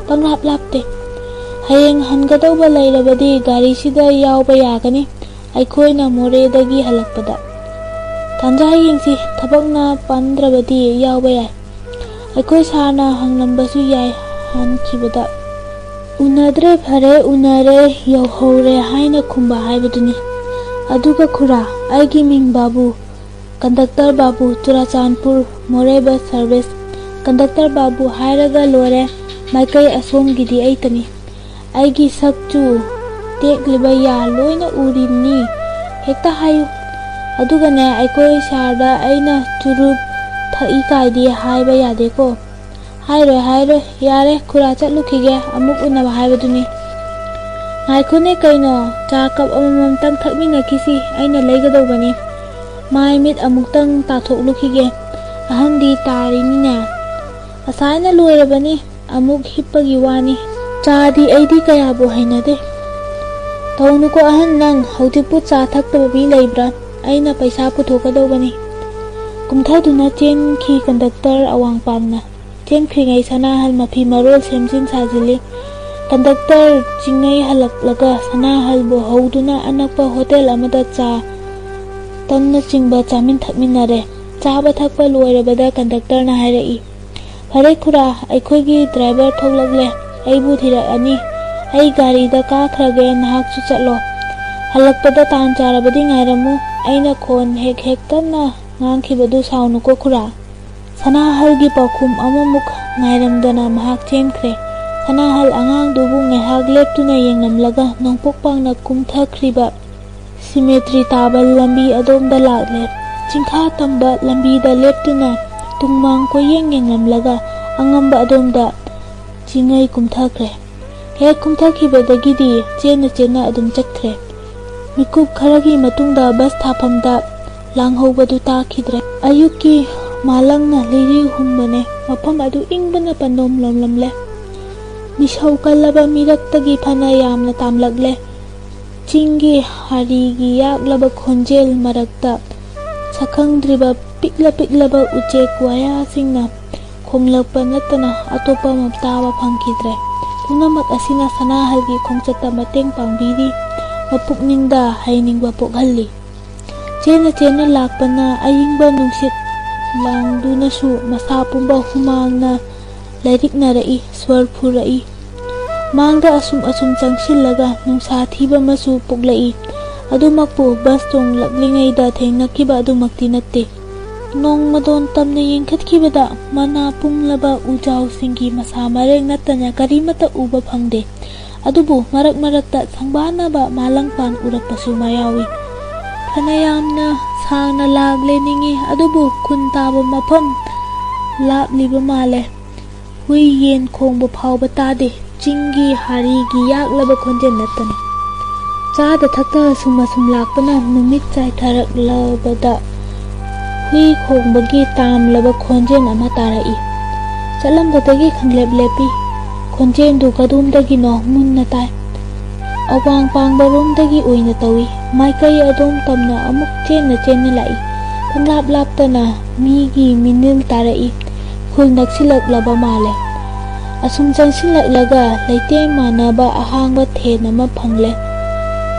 ꯄꯪꯂꯥꯞ ꯂꯥꯞꯇꯦ꯫ ꯍꯌꯦꯡ ꯍꯟꯒꯗꯧꯕ ꯂꯩꯔꯕꯗꯤ ꯒꯥꯔꯤꯁꯤꯗ ꯌꯥꯎꯕ ꯌꯥꯒꯅꯤ, ꯑꯩꯈꯣꯏꯅ ꯃꯣꯔꯦꯗꯒꯤ ꯍꯜꯂꯛꯄꯗ꯫ ꯇꯥꯟꯖꯥ ꯌꯦꯡꯁꯤ, ꯊꯕꯛꯅ ꯄꯟꯗ꯭ꯔꯕꯗꯤ ꯌꯥꯎꯕ ꯌꯥꯏ꯫ ꯑꯩꯈꯣꯏ ꯁꯥꯔꯅ ꯍꯪꯂꯝꯕꯁꯨ ꯌꯥꯏ ꯍꯟꯈꯤꯕꯗ꯫ ꯎꯅꯗ꯭ꯔꯦ ꯐꯔꯦ, ꯎꯅꯔꯦ ꯌꯧꯍꯧꯔꯦ ꯍꯥꯏꯅ ꯈꯨꯝꯕ ꯍꯥꯏꯕꯗꯨꯅꯤ꯫ ꯑꯗꯨꯒ ꯈꯨꯔꯥ, ꯑꯩꯒꯤ ꯃꯤꯡ ꯕꯥꯕꯨ, ꯀꯟꯗꯛꯇꯔ ꯕꯥꯕꯨ, ꯆꯨꯔꯥꯆꯥꯟꯄꯨꯔ, ꯃꯣꯔꯦ ꯕꯁ ꯁꯔꯚꯤꯁ꯫ ꯀꯟꯗꯛꯇꯔ ꯕꯥꯕꯨ ꯍꯥꯏꯔꯒ ꯂꯣꯏꯔꯦ, ꯃꯥꯏꯀꯩ ꯑꯁꯣꯝꯒꯤꯗꯤ ꯑꯩꯇꯅꯤ꯫ ꯑꯩꯒꯤ ꯁꯛꯆꯨ ꯇꯦꯛꯂꯤꯕ ꯌꯥ ꯂꯣꯏꯅ ꯎꯔꯤꯕꯅꯤ꯫ ꯍꯦꯛꯇ ꯍꯥꯏꯌꯨ꯫ ꯑꯗꯨꯒꯅꯦ, ꯑꯩꯈꯣꯏ ꯁꯥꯔꯗ ꯑꯩꯅ ꯆꯨꯔꯨꯞ ꯊꯛꯏ ꯀꯥꯏꯗꯤ ꯍꯥꯏꯕ ꯌꯥꯗꯦꯀꯣ꯫ ꯍꯥꯏꯔꯣꯏ, ꯍꯥꯏꯔꯣꯏ꯫ ꯌꯥꯔꯦ, ꯈꯨꯔꯥ ꯆꯠꯂꯨꯈꯤꯒꯦ, ꯑꯃꯨꯛ ꯎꯅꯕ ꯍꯥꯏꯕꯗꯨꯅꯤ꯫ ꯉꯥꯏꯈꯣꯅꯦ ꯀꯩꯅꯣ, ꯆꯥ ꯀꯞ ꯑꯃꯃꯝꯇꯪ ꯊꯛꯃꯤꯟꯅꯈꯤꯁꯤ, ꯑꯩꯅ ꯂꯩꯒꯗꯧꯕꯅꯤ꯫ ꯃꯥꯏ ꯃꯤꯠ ꯑꯃꯨꯛꯇꯪ ꯇꯥꯊꯣꯛꯂꯨꯈꯤꯒꯦ꯫ ꯑꯍꯟꯗꯤ ꯇꯥꯔꯤꯅꯤꯅꯦ꯫ ꯉꯁꯥꯏꯅ ꯂꯣꯏꯔꯕꯅꯤ, ꯑꯃꯨꯛ ꯍꯤꯞꯄꯒꯤ ꯋꯥꯅꯤ꯫ ꯆꯥꯗꯤ ꯑꯩꯗꯤ ꯀꯌꯥꯕꯨ ꯍꯩꯅꯗꯦ꯫ ꯇꯧꯅꯨꯀꯣ ꯑꯍꯟ, ꯅꯪ ꯍꯧꯖꯤꯛꯄꯨ ꯆꯥ ꯊꯛꯇꯕ ꯃꯤ ꯂꯩꯕ꯭ꯔꯥ? ꯑꯩꯅ ꯄꯩꯁꯥ ꯄꯨꯊꯣꯛꯀꯗꯧꯕꯅꯤ꯫ ꯀꯨꯝꯊꯗꯨꯅ ꯆꯦꯟꯈꯤ ꯀꯟꯗꯛꯇꯔ ꯑꯋꯥꯡꯄꯥꯝꯅ꯫ ꯆꯦꯟꯈ꯭ꯔꯤꯉꯩ ꯁꯅꯥꯍꯜ ꯃꯐꯤ ꯃꯔꯣꯜ ꯁꯦꯝꯖꯤꯟ ꯁꯥꯖꯤꯜꯂꯤ꯫ ꯀꯟꯗꯛꯇꯔ ꯆꯤꯡꯅꯩ ꯍꯜꯂꯛꯂꯒ ꯁꯅꯥꯍꯜꯕꯨ ꯍꯧꯗꯨꯅ ꯑꯅꯛꯄ ꯍꯣꯇꯦꯜ ꯑꯃꯗ ꯆꯥ, ꯇꯟꯅꯆꯤꯡꯕ ꯆꯥꯃꯤꯟ ꯊꯛꯃꯤꯟꯅꯔꯦ꯫ ꯆꯥꯕ ꯊꯛꯄ ꯂꯣꯏꯔꯕꯗ ꯀꯟꯗꯛꯇꯔꯅ ꯍꯥꯏꯔꯛꯏ, "ꯐꯔꯦ ꯈꯨꯔꯥ, ꯑꯩꯈꯣꯏꯒꯤ ꯗ꯭ꯔꯥꯏꯚꯔ ꯊꯣꯛꯂꯛꯂꯦ꯫ ꯑꯩꯕꯨ ꯊꯤꯔꯛꯑꯅꯤ꯫ ꯑꯩ ꯒꯥꯔꯤꯗ ꯀꯥꯈ꯭ꯔꯒꯦ, ꯅꯍꯥꯛꯁꯨ ꯆꯠꯂꯣ꯫ ꯍꯜꯂꯛꯄꯗ ꯇꯥꯟ ꯆꯥꯔꯕꯗꯤ ꯉꯥꯏꯔꯝꯃꯨ꯫" ꯑꯩꯅ ꯈꯣꯟ ꯍꯦꯛ ꯍꯦꯛ ꯇꯞꯅ ꯉꯥꯡꯈꯤꯕꯗꯨ ꯁꯥꯎꯅꯨꯀꯣ ꯈꯨꯔꯥ꯫ ꯁꯅꯥꯍꯜꯒꯤ ꯄꯥꯎꯈꯨꯝ ꯑꯃꯃꯨꯛ ꯉꯥꯏꯔꯝꯗꯅ ꯃꯍꯥꯛ ꯆꯦꯟꯈ꯭ꯔꯦ꯫ ꯁꯅꯥꯍꯜ ꯑꯉꯥꯡꯗꯨꯕꯨ ꯉꯥꯏꯍꯥꯛ ꯂꯦꯞꯇꯨꯅ ꯌꯦꯡꯂꯝꯂꯒ ꯅꯣꯡꯄꯣꯛ ꯄꯥꯡꯅ ꯀꯨꯝꯊꯈ꯭ꯔꯤꯕ ꯁꯤꯃꯦꯇ꯭ꯔꯤ ꯇꯥꯕ ꯂꯝꯕꯤ ꯑꯗꯣꯝꯗ ꯂꯥꯛꯂꯦ꯫ ꯆꯤꯡꯈꯥ ꯇꯝꯕ ꯂꯝꯕꯤꯗ ꯂꯦꯞꯇꯨꯅ ꯇꯨꯡꯃꯥꯡ ꯀꯣꯏꯌꯦꯡ ꯌꯦꯡꯂꯝꯂꯒ ꯑꯉꯝꯕ ꯑꯗꯣꯝꯗ ꯆꯤꯡꯉꯩ ꯀꯨꯝꯊꯈ꯭ꯔꯦ꯫ ꯍꯦꯛ ꯀꯨꯝꯊꯈꯤꯕꯗꯒꯤꯗꯤ ꯆꯦꯟꯅ ꯆꯦꯟꯅ ꯑꯗꯨꯝ ꯆꯠꯈ꯭ꯔꯦ꯫ ꯃꯤꯀꯨꯞ ꯈꯔꯒꯤ ꯃꯇꯨꯡꯗ ꯕꯁ ꯊꯥꯐꯝꯗ ꯂꯥꯡꯍꯧꯕꯗꯨ ꯇꯥꯈꯤꯗ꯭ꯔꯦ꯫ ꯑꯌꯨꯛꯀꯤ ꯃꯥꯂꯪꯅ ꯂꯤꯔꯤ ꯍꯨꯝꯕꯅꯦ꯫ ꯃꯐꯝ ꯑꯗꯨ ꯏꯪꯕꯅ ꯄꯟꯗꯣꯝ ꯂꯣꯝꯂꯝꯂꯦ꯫ ꯃꯤꯁꯧ ꯀꯜꯂꯕ ꯃꯤꯔꯛꯇꯒꯤ ꯐꯅ ꯌꯥꯝꯅ ꯇꯥꯝꯂꯛꯂꯦ꯫ ꯆꯤꯡꯒꯤ ꯍꯥꯔꯤꯒꯤ ꯌꯥꯛꯂꯕ ꯈꯣꯟꯖꯦꯜ ꯃꯔꯛꯇ ꯁꯛꯈꯪꯗ꯭ꯔꯤꯕ ꯄꯤꯛꯂ ꯄꯤꯛꯂꯕ ꯎꯆꯦꯛ ꯋꯥꯌꯥꯁꯤꯡꯅ ꯈꯣꯡꯂꯛꯄ ꯅꯠꯇꯅ ꯑꯇꯣꯞꯄ ꯑꯃ ꯇꯥꯕ ꯐꯪꯈꯤꯗ꯭ꯔꯦ꯫ ꯄꯨꯝꯅꯃꯛ ꯑꯁꯤꯅ ꯁꯅꯥꯍꯜꯒꯤ ꯈꯣꯡꯆꯠꯇ ꯃꯇꯦꯡ ꯄꯥꯡꯕꯤꯔꯤ, ꯃꯄꯨꯛꯅꯤꯡꯗ ꯍꯩꯅꯤꯡꯕ ꯄꯣꯛꯍꯜꯂꯤ꯫ ꯆꯦꯟꯅ ꯆꯦꯟꯅ ꯂꯥꯛꯄꯅ ꯑꯏꯪꯕ ꯅꯨꯡꯁꯤꯠ ꯂꯥꯡꯗꯨꯅꯁꯨ ꯃꯁꯥ ꯄꯨꯝꯕ ꯍꯨꯃꯥꯡꯅ ꯂꯥꯏꯔꯤꯛꯅꯔꯛꯏ, ꯁ꯭ꯋꯔ ꯐꯨꯔꯛꯏ꯫ ꯃꯥꯡꯗ ꯑꯁꯨꯝ ꯑꯁꯨꯝ ꯆꯪꯁꯤꯜꯂꯒ ꯅꯨꯡꯁꯥ ꯊꯤꯕ ꯑꯃꯁꯨ ꯄꯣꯛꯂꯛꯏ꯫ ꯑꯗꯨꯃꯛꯄꯨ ꯕꯁ ꯇꯣꯡꯂꯛꯂꯤꯉꯩꯗ ꯊꯦꯡꯅꯈꯤꯕ ꯑꯗꯨꯃꯛꯇꯤ ꯅꯠꯇꯦ꯫ ꯅꯣꯡꯃꯗꯣꯟ ꯇꯝꯅ ꯌꯦꯡꯈꯠꯈꯤꯕꯗ ꯃꯅꯥ ꯄꯨꯡꯂꯕ ꯎꯖꯥꯎꯁꯤꯡꯒꯤ ꯃꯁꯥ ꯃꯔꯦꯡ ꯅꯠꯇꯅ ꯀꯔꯤꯃꯠꯇ ꯎꯕ ꯐꯪꯗꯦ꯫ ꯑꯗꯨꯕꯨ ꯃꯔꯛ ꯃꯔꯛꯇ ꯁꯪꯕꯥꯟꯅꯕ ꯃꯥꯂꯪꯄꯥꯟ ꯎꯔꯛꯄꯁꯨ ꯃꯌꯥꯎꯏ꯫ ꯐꯅꯌꯥꯝꯅ ꯁꯥꯡꯅ ꯂꯥꯛꯂꯦ ꯅꯤꯡꯏ, ꯑꯗꯨꯕꯨ ꯈꯨꯟ ꯇꯥꯕ ꯃꯐꯝ ꯂꯥꯞꯂꯤꯕ ꯃꯥꯜꯂꯦ꯫ ꯍꯨꯏ ꯌꯦꯟ ꯈꯣꯡꯕ ꯐꯥꯎꯕ ꯇꯥꯗꯦ, ꯆꯤꯡꯒꯤ ꯍꯥꯔꯤꯒꯤ ꯌꯥꯛꯂꯕ ꯈꯣꯟꯖꯦꯜ ꯅꯠꯇꯅ꯫ ꯆꯥꯗ ꯊꯛꯇ ꯑꯁꯨꯝ ꯑꯁꯨꯝ ꯂꯥꯛꯄꯅ ꯅꯨꯃꯤꯠ ꯆꯥꯏꯊꯔꯛꯂꯕꯗ ꯍꯨꯏ ꯈꯣꯡꯕꯒꯤ ꯇꯥꯝꯂꯕ ꯈꯣꯟꯖꯦꯜ ꯑꯃ ꯇꯥꯔꯛꯏ꯫ ꯆꯠꯂꯝꯕꯗꯒꯤ ꯈꯪꯂꯦꯞ ꯂꯦꯞꯄꯤ꯫ ꯈꯣꯟꯖꯦꯜꯗꯨ ꯀꯗꯣꯝꯗꯒꯤꯅꯣ ꯃꯨꯟꯅ ꯇꯥꯏ꯫ ꯑꯋꯥꯡ ꯄꯥꯡꯕꯔꯣꯝꯗꯒꯤ ꯑꯣꯏꯅ ꯇꯧꯏ꯫ ꯃꯥꯏꯀꯩ ꯑꯗꯣꯝ ꯇꯝꯅ ꯑꯃꯨꯛ ꯆꯦꯟꯅ ꯆꯦꯟꯅ ꯂꯥꯛꯏ꯫ ꯄꯪꯂꯥꯞ ꯂꯥꯞꯇꯅ ꯃꯤꯒꯤ ꯃꯤꯅꯤꯜ ꯇꯥꯔꯛꯏ꯫ ꯈꯨꯜ ꯅꯛꯁꯤꯜꯂꯛꯂꯕ ꯃꯥꯜꯂꯦ꯫ ꯑꯁꯨꯝ ꯆꯪꯁꯤꯜꯂꯛꯂꯒ ꯂꯩꯇꯦꯝ ꯃꯥꯟꯅꯕ ꯑꯍꯥꯡꯕ ꯊꯦꯟ ꯑꯃ ꯐꯪꯂꯦ꯫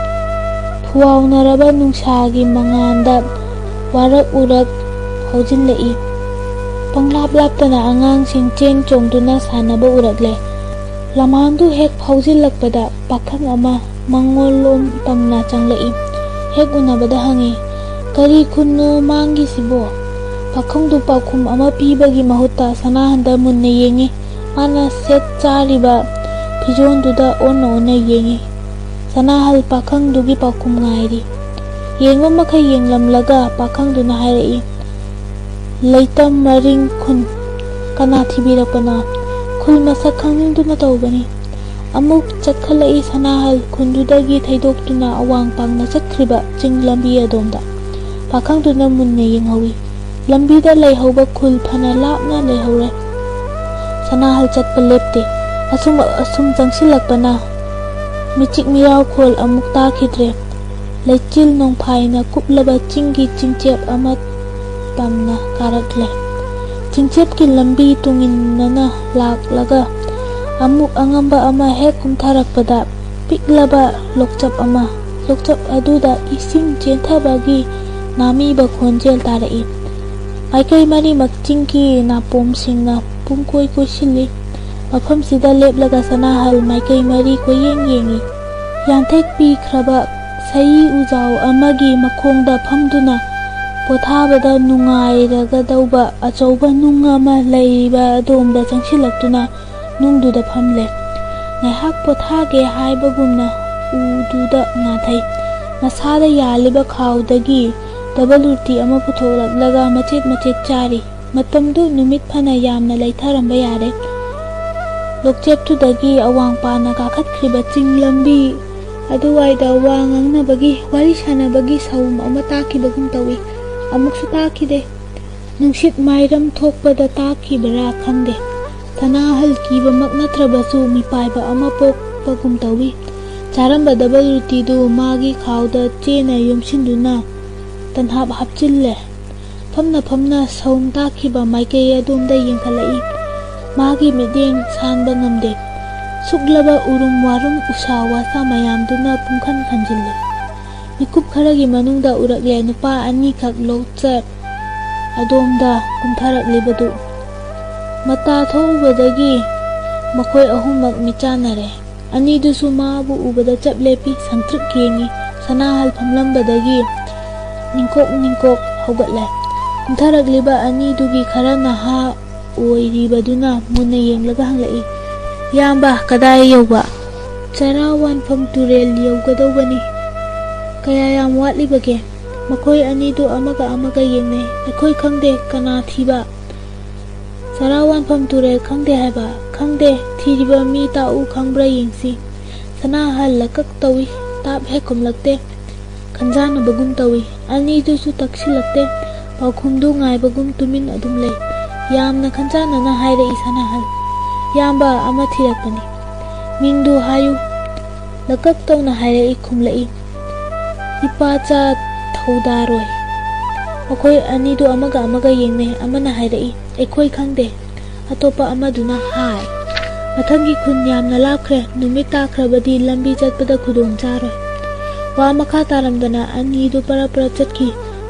ꯐꯨꯋꯥꯎꯅꯔꯕ ꯅꯨꯡꯁꯥꯒꯤ ꯃꯉꯥꯜꯗ ꯋꯥꯔꯛ ꯎꯔꯛ ꯍꯧꯖꯤꯜꯂꯛꯏ꯫ ꯄꯪꯂꯥꯞ ꯂꯥꯞꯇꯅ ꯑꯉꯥꯡꯁꯤꯡ ꯆꯦꯟ ꯆꯣꯡꯗꯨꯅ ꯁꯥꯟꯅꯕ ꯎꯔꯛꯂꯦ꯫ ꯂꯃꯥꯡꯗꯨ ꯍꯦꯛ ꯐꯥꯎꯖꯤꯜꯂꯛꯄꯗ ꯄꯥꯈꯪ ꯑꯃ ꯃꯉꯣꯟꯂꯣꯝ ꯇꯝꯅ ꯆꯪꯂꯛꯏ꯫ ꯍꯦꯛ ꯎꯅꯕꯗ ꯍꯪꯉꯤ, "ꯀꯔꯤ ꯈꯨꯟꯅꯣ ꯃꯥꯡꯒꯤꯁꯤꯕꯣ?" ꯄꯥꯈꯪꯗꯨ ꯄꯥꯎꯈꯨꯝ ꯑꯃ ꯄꯤꯕꯒꯤ ꯃꯍꯨꯠꯇ ꯁꯅꯥꯍꯟꯗ ꯃꯨꯟꯅ ꯌꯦꯡꯉꯤ꯫ ꯃꯥꯅ ꯁꯦꯠ ꯆꯥꯔꯤꯕ ꯐꯤꯖꯣꯜꯗꯨꯗ ꯑꯣꯟꯅ ꯑꯣꯟꯅ ꯌꯦꯡꯉꯤ꯫ ꯁꯅꯥꯍꯜ ꯄꯥꯈꯪꯗꯨꯒꯤ ꯄꯥꯎꯈꯨꯝ ꯉꯥꯏꯔꯤ꯫ ꯌꯦꯡꯕ ꯃꯈꯩ ꯌꯦꯡꯂꯝꯂꯒ ꯄꯥꯈꯪꯗꯨꯅ ꯍꯥꯏꯔꯛꯏ, "ꯂꯩꯇꯝ ꯃꯔꯤꯡ ꯈꯨꯟ꯫ ꯀꯅꯥ ꯊꯤꯕꯤꯔꯛꯄꯅꯣ?" "ꯈꯨꯜ ꯃꯁꯛ ꯈꯪꯅꯤꯡꯗꯨꯅ ꯇꯧꯕꯅꯤ꯫" ꯑꯃꯨꯛ ꯆꯠꯈꯠꯂꯛꯏ ꯁꯅꯥꯍꯜ ꯈꯨꯟꯗꯨꯗꯒꯤ ꯊꯩꯗꯣꯛꯇꯨꯅ ꯑꯋꯥꯡ ꯄꯥꯡꯅ ꯆꯠꯈ꯭ꯔꯤꯕ ꯆꯤꯡ ꯂꯝꯕꯤ ꯑꯗꯣꯝꯗ꯫ ꯄꯥꯈꯪꯗꯨꯅ ꯃꯨꯟꯅ ꯌꯦꯡꯍꯧꯏ꯫ ꯂꯝꯕꯤꯗ ꯂꯩꯍꯧꯕ ꯈꯨꯜ ꯐꯅ ꯂꯥꯞꯅ ꯂꯩꯍꯧꯔꯦ꯫ ꯁꯅꯥꯍꯜ ꯆꯠꯄ ꯂꯦꯞꯇꯦ꯫ ꯑꯁꯨꯝ ꯑꯁꯨꯝ ꯆꯪꯁꯤꯜꯂꯛꯄꯅ ꯃꯤꯆꯤꯛ ꯃꯤꯔꯥꯎꯈꯣꯜ ꯑꯃꯨꯛ ꯇꯥꯈꯤꯗ꯭ꯔꯦ꯫ ꯂꯩꯆꯤꯜ ꯅꯣꯡꯐꯥꯏꯅ ꯀꯨꯞꯂꯕ ꯆꯤꯡꯒꯤ ꯆꯤꯡꯆꯦꯞ ꯑꯃ ꯇꯝꯅ ꯀꯥꯔꯛꯂꯦ꯫ ꯆꯤꯡꯆꯦꯞꯀꯤ ꯂꯝꯕꯤ ꯇꯨꯡꯏꯟꯅꯅ ꯂꯥꯛꯂꯒ ꯑꯃꯨꯛ ꯑꯉꯝꯕ ꯑꯃ ꯍꯦꯛ ꯀꯨꯝꯊꯔꯛꯄꯗ ꯄꯤꯛꯂꯕ ꯂꯣꯛꯆꯞ ꯑꯃ, ꯂꯣꯛꯆꯞ ꯑꯗꯨꯗ ꯏꯁꯤꯡ ꯆꯦꯟꯊꯕꯒꯤ ꯅꯥꯃꯤꯕ ꯈꯣꯟꯖꯦꯜ ꯇꯥꯔꯛꯏ꯫ ꯃꯥꯏꯀꯩ ꯃꯔꯤꯃꯛ ꯆꯤꯡꯒꯤ ꯅꯥꯄꯣꯝꯁꯤꯡꯅ ꯄꯨꯡꯀꯣꯏ ꯀꯣꯏꯁꯤꯜꯂꯤ꯫ ꯃꯐꯝꯁꯤꯗ ꯂꯦꯞꯂꯒ ꯁꯅꯥꯍꯜ ꯃꯥꯏꯀꯩ ꯃꯔꯤ ꯀꯣꯏꯌꯦꯡ ꯌꯦꯡꯏ꯫ ꯌꯥꯟꯊꯦꯛꯄꯤꯈ꯭ꯔꯕ ꯁꯌꯤ ꯎꯖꯥꯎ ꯑꯃꯒꯤ ꯃꯈꯣꯡꯗ ꯐꯝꯗꯨꯅ ꯄꯣꯊꯥꯕꯗ ꯅꯨꯡꯉꯥꯏꯔꯒꯗꯧꯕ ꯑꯆꯧꯕ ꯅꯨꯡ ꯑꯃ ꯂꯩꯔꯤꯕ ꯑꯗꯣꯝꯗ ꯆꯪꯁꯤꯜꯂꯛꯇꯨꯅ ꯅꯨꯡꯗꯨꯗ ꯐꯝꯂꯦ꯫ ꯉꯥꯏꯍꯥꯛ ꯄꯣꯊꯥꯒꯦ ꯍꯥꯏꯕꯒꯨꯝꯅ ꯎꯗꯨꯗ ꯉꯥꯊꯩ꯫ ꯃꯁꯥꯗ ꯌꯥꯜꯂꯤꯕ ꯈꯥꯎꯗꯒꯤ ꯗꯕꯜ ꯔꯨꯇꯤ ꯑꯃ ꯄꯨꯊꯣꯛꯂꯛꯂꯒ ꯃꯆꯦꯠ ꯃꯆꯦꯠ ꯆꯥꯔꯤ꯫ ꯃꯇꯝꯗꯨ ꯅꯨꯃꯤꯠ ꯐꯅ ꯌꯥꯝꯅ ꯂꯩꯊꯔꯝꯕ ꯌꯥꯔꯦ꯫ ꯂꯣꯛꯆꯦꯞꯇꯨꯗꯒꯤ ꯑꯋꯥꯡ ꯄꯥꯅ ꯀꯥꯈꯠꯈ꯭ꯔꯤꯕ ꯆꯤꯡ ꯂꯝꯕꯤ ꯑꯗꯨꯋꯥꯏꯗ ꯋꯥ ꯉꯥꯡꯅꯕꯒꯤ, ꯋꯥꯔꯤ ꯁꯥꯟꯅꯕꯒꯤ ꯁꯥꯎꯝ ꯑꯃ ꯇꯥꯈꯤꯕꯒꯨꯝ ꯇꯧꯏ꯫ ꯑꯃꯨꯛꯁꯨ ꯇꯥꯈꯤꯗꯦ꯫ ꯅꯨꯡꯁꯤꯠ ꯃꯥꯏꯔꯝ ꯊꯣꯛꯄꯗ ꯇꯥꯈꯤꯕꯔꯥ ꯈꯪꯗꯦ꯫ ꯁꯅꯥꯍꯜ ꯀꯤꯕꯃꯛ ꯅꯠꯇ꯭ꯔꯕꯁꯨ ꯃꯤꯄꯥꯏꯕ ꯑꯃ ꯄꯣꯛꯄꯒꯨꯝ ꯇꯧꯏ꯫ ꯆꯥꯔꯝꯕ ꯗꯕꯜ ꯔꯨꯇꯤꯗꯨ ꯃꯥꯒꯤ ꯈꯥꯎꯗ ꯆꯦꯅ ꯌꯣꯝꯁꯤꯟꯗꯨꯅ ꯇꯟꯍꯥꯞ ꯍꯥꯞꯆꯤꯜꯂꯦ꯫ ꯐꯝꯅ ꯐꯝꯅ ꯁꯥꯎꯝ ꯇꯥꯈꯤꯕ ꯃꯥꯏꯀꯩ ꯑꯗꯣꯝꯗ ꯌꯦꯡꯈꯠꯂꯛꯏ꯫ ꯃꯥꯒꯤ ꯃꯤꯠꯌꯦꯡ ꯁꯥꯟꯕ ꯉꯝꯗꯦ꯫ ꯁꯨꯛꯂꯕ ꯎꯔꯨꯝ ꯋꯥꯔꯨꯝ ꯎꯁꯥ ꯋꯥꯁꯥ ꯃꯌꯥꯝꯗꯨꯅ ꯄꯨꯡꯈꯟ ꯈꯟꯖꯤꯜꯂꯦ꯫ ꯃꯤꯀꯨꯞ ꯈꯔꯒꯤ ꯃꯅꯨꯡꯗ ꯎꯔꯛꯂꯦ ꯅꯨꯄꯥ ꯑꯅꯤꯈꯛ ꯂꯣꯛꯆꯦꯞ ꯑꯗꯣꯝꯗ ꯀꯨꯝꯊꯔꯛꯂꯤꯕꯗꯨ꯫ ꯃꯇꯥ ꯊꯣꯛꯎꯕꯗꯒꯤ ꯃꯈꯣꯏ ꯑꯍꯨꯝꯃꯛ ꯃꯤꯠꯆꯥꯟꯅꯔꯦ꯫ ꯑꯅꯤꯗꯨꯁꯨ ꯃꯥꯕꯨ ꯎꯕꯗ ꯆꯞ ꯂꯦꯞꯄꯤ, ꯁꯪꯇ꯭ꯔꯤꯛ ꯌꯦꯡꯉꯤ꯫ ꯁꯅꯥꯍꯜ ꯐꯝꯂꯝꯕꯗꯒꯤ ꯅꯤꯡꯀꯣꯛ ꯅꯤꯡꯀꯣꯛ ꯍꯧꯒꯠꯂꯦ꯫ ꯀꯨꯝꯊꯔꯛꯂꯤꯕ ꯑꯅꯤꯗꯨꯒꯤ ꯈꯔ ꯅꯍꯥ ꯑꯣꯏꯔꯤꯕꯗꯨꯅ ꯃꯨꯟꯅ ꯌꯦꯡꯂꯒ ꯍꯪꯂꯛꯏ, "ꯏꯌꯥꯝꯕ, ꯀꯗꯥꯏ ꯌꯧꯕ?" "ꯆꯔꯥ ꯋꯥꯟꯐꯝ ꯇꯨꯔꯦꯜ ꯌꯧꯒꯗꯧꯕꯅꯤ꯫ ꯀꯌꯥ ꯌꯥꯝ ꯋꯥꯠꯂꯤꯕꯒꯦ?" ꯃꯈꯣꯏ ꯑꯅꯤꯗꯨ ꯑꯃꯒ ꯑꯃꯒ ꯌꯦꯡꯅꯩ꯫ "ꯑꯩꯈꯣꯏ ꯈꯪꯗꯦ꯫ ꯀꯅꯥ ꯊꯤꯕ?" "ꯆꯔꯥ ꯋꯥꯟꯐꯝ ꯇꯨꯔꯦꯜ ꯈꯪꯗꯦ ꯍꯥꯏꯕ?" "ꯈꯪꯗꯦ꯫ ꯊꯤꯔꯤꯕ ꯃꯤ ꯇꯥꯛꯎ ꯈꯪꯕ꯭ꯔꯥ ꯌꯦꯡꯁꯤ꯫" ꯁꯅꯥꯍꯜ ꯂꯀꯛ ꯇꯧꯏ꯫ ꯇꯥꯞ ꯍꯦꯛ ꯈꯨꯝꯂꯛꯇꯦ꯫ ꯈꯟꯖꯥꯟꯅꯕꯒꯨꯝ ꯇꯧꯏ꯫ ꯑꯅꯤꯗꯨꯁꯨ ꯇꯛꯁꯤꯜꯂꯛꯇꯦ꯫ ꯄꯥꯎꯈꯨꯝꯗꯨ ꯉꯥꯏꯕꯒꯨꯝ ꯇꯨꯃꯤꯟ ꯑꯗꯨꯝ ꯂꯩ꯫ ꯌꯥꯝꯅ ꯈꯟꯖꯥꯟꯅꯅ ꯍꯥꯏꯔꯛꯏ ꯁꯅꯥꯍꯜ, "ꯏꯌꯥꯝꯕ ꯑꯃ ꯊꯤꯔꯛꯄꯅꯤ꯫ ꯃꯤꯡꯗꯨ ꯍꯥꯏꯌꯨ꯫" ꯂꯀꯛ ꯇꯧꯅ ꯍꯥꯏꯔꯛꯏ, ꯈꯨꯝꯂꯛꯏ, "ꯏꯄꯥꯆꯥ ꯊꯧꯗꯥꯔꯣꯏ꯫" ꯃꯈꯣꯏ ꯑꯅꯤꯗꯨ ꯑꯃꯒ ꯑꯃꯒ ꯌꯦꯡꯅꯩ꯫ ꯑꯃꯅ ꯍꯥꯏꯔꯛꯏ, "ꯑꯩꯈꯣꯏ ꯈꯪꯗꯦ꯫" ꯑꯇꯣꯞꯄ ꯑꯃꯗꯨꯅ ꯍꯥꯏ, "ꯃꯊꯪꯒꯤ ꯈꯨꯟ ꯌꯥꯝꯅ ꯂꯥꯞꯈ꯭ꯔꯦ꯫ ꯅꯨꯃꯤꯠ ꯇꯥꯈ꯭ꯔꯕꯗꯤ ꯂꯝꯕꯤ ꯆꯠꯄꯗ ꯈꯨꯗꯣꯡ ꯆꯥꯔꯣꯏ꯫" ꯋꯥ ꯃꯈꯥ ꯇꯥꯔꯝꯗꯅ ꯑꯅꯤꯗꯨ ꯄꯔꯞ ꯄꯔꯞ ꯆꯠꯈꯤ꯫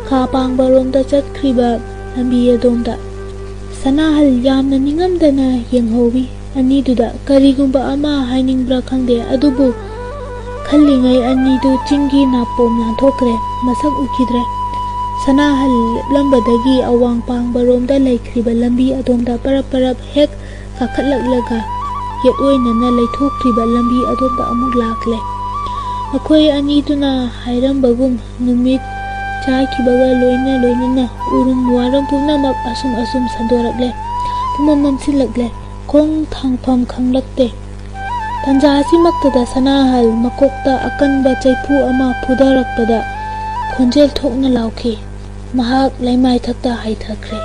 ꯈꯥ ꯄꯥꯡꯕꯔꯣꯝꯗ ꯆꯠꯈ꯭ꯔꯤꯕ ꯂꯝꯕꯤ ꯑꯗꯣꯝꯗ꯫ ꯁꯅꯥꯍꯜ ꯌꯥꯝꯅ ꯅꯤꯡꯉꯝꯗꯅ ꯌꯦꯡꯍꯧꯋꯤ꯫ ꯑꯅꯤꯗꯨꯗ ꯀꯔꯤꯒꯨꯝꯕ ꯑꯃ ꯍꯥꯏꯅꯤꯡꯕ꯭ꯔꯥ ꯈꯪꯗꯦ, ꯑꯗꯨꯕꯨ ꯈꯜꯂꯤꯉꯩ ꯑꯅꯤꯗꯨ ꯆꯤꯡꯒꯤ ꯅꯥꯄꯣꯝ ꯂꯥꯟꯊꯣꯛꯈ꯭ꯔꯦ꯫ ꯃꯁꯛ ꯎꯈꯤꯗ꯭ꯔꯦ꯫ ꯁꯅꯥꯍꯜ ꯂꯦꯞꯂꯝꯕꯗꯒꯤ ꯑꯋꯥꯡ ꯄꯥꯡꯕꯔꯣꯝꯗ ꯂꯩꯈ꯭ꯔꯤꯕ ꯂꯝꯕꯤ ꯑꯗꯣꯝꯗ ꯄꯔꯞ ꯄꯔꯞ ꯍꯦꯛ ꯀꯥꯈꯠꯂꯛꯂꯒ ꯌꯦꯠ ꯑꯣꯏꯅꯅ ꯂꯩꯊꯣꯛꯈ꯭ꯔꯤꯕ ꯂꯝꯕꯤ ꯑꯗꯣꯝꯗ ꯑꯃꯨꯛ ꯂꯥꯛꯂꯦ꯫ ꯃꯈꯣꯏ ꯑꯅꯤꯗꯨꯅ ꯍꯥꯏꯔꯝꯕꯒꯨꯝ ꯅꯨꯃꯤꯠ ꯆꯥꯏꯈꯤꯕꯒ ꯂꯣꯏꯅ ꯂꯣꯏꯅꯅ ꯎꯔꯨꯝ ꯋꯥꯔꯝ ꯄꯨꯝꯅꯃꯛ ꯑꯁꯨꯝ ꯑꯁꯨꯝ ꯁꯟꯗꯣꯔꯛꯂꯦ꯫ ꯄꯨꯝꯃꯝ ꯃꯝꯁꯤꯜꯂꯛꯂꯦ꯫ ꯈꯣꯡ ꯊꯥꯡꯐꯝ ꯈꯪꯂꯛꯇꯦ꯫ ꯇꯟꯖꯥ ꯑꯁꯤꯃꯛꯇꯗ ꯁꯅꯥꯍꯜ ꯃꯀꯣꯛꯇ ꯑꯀꯟꯕ ꯆꯩꯐꯨ ꯑꯃ ꯐꯨꯗꯔꯛꯄꯗ ꯈꯣꯟꯖꯦꯜ ꯊꯣꯛꯅ ꯂꯥꯎꯈꯤ꯫ ꯃꯍꯥꯛ ꯂꯩꯃꯥꯏꯊꯛꯇ ꯍꯥꯏꯊꯈ꯭ꯔꯦ꯫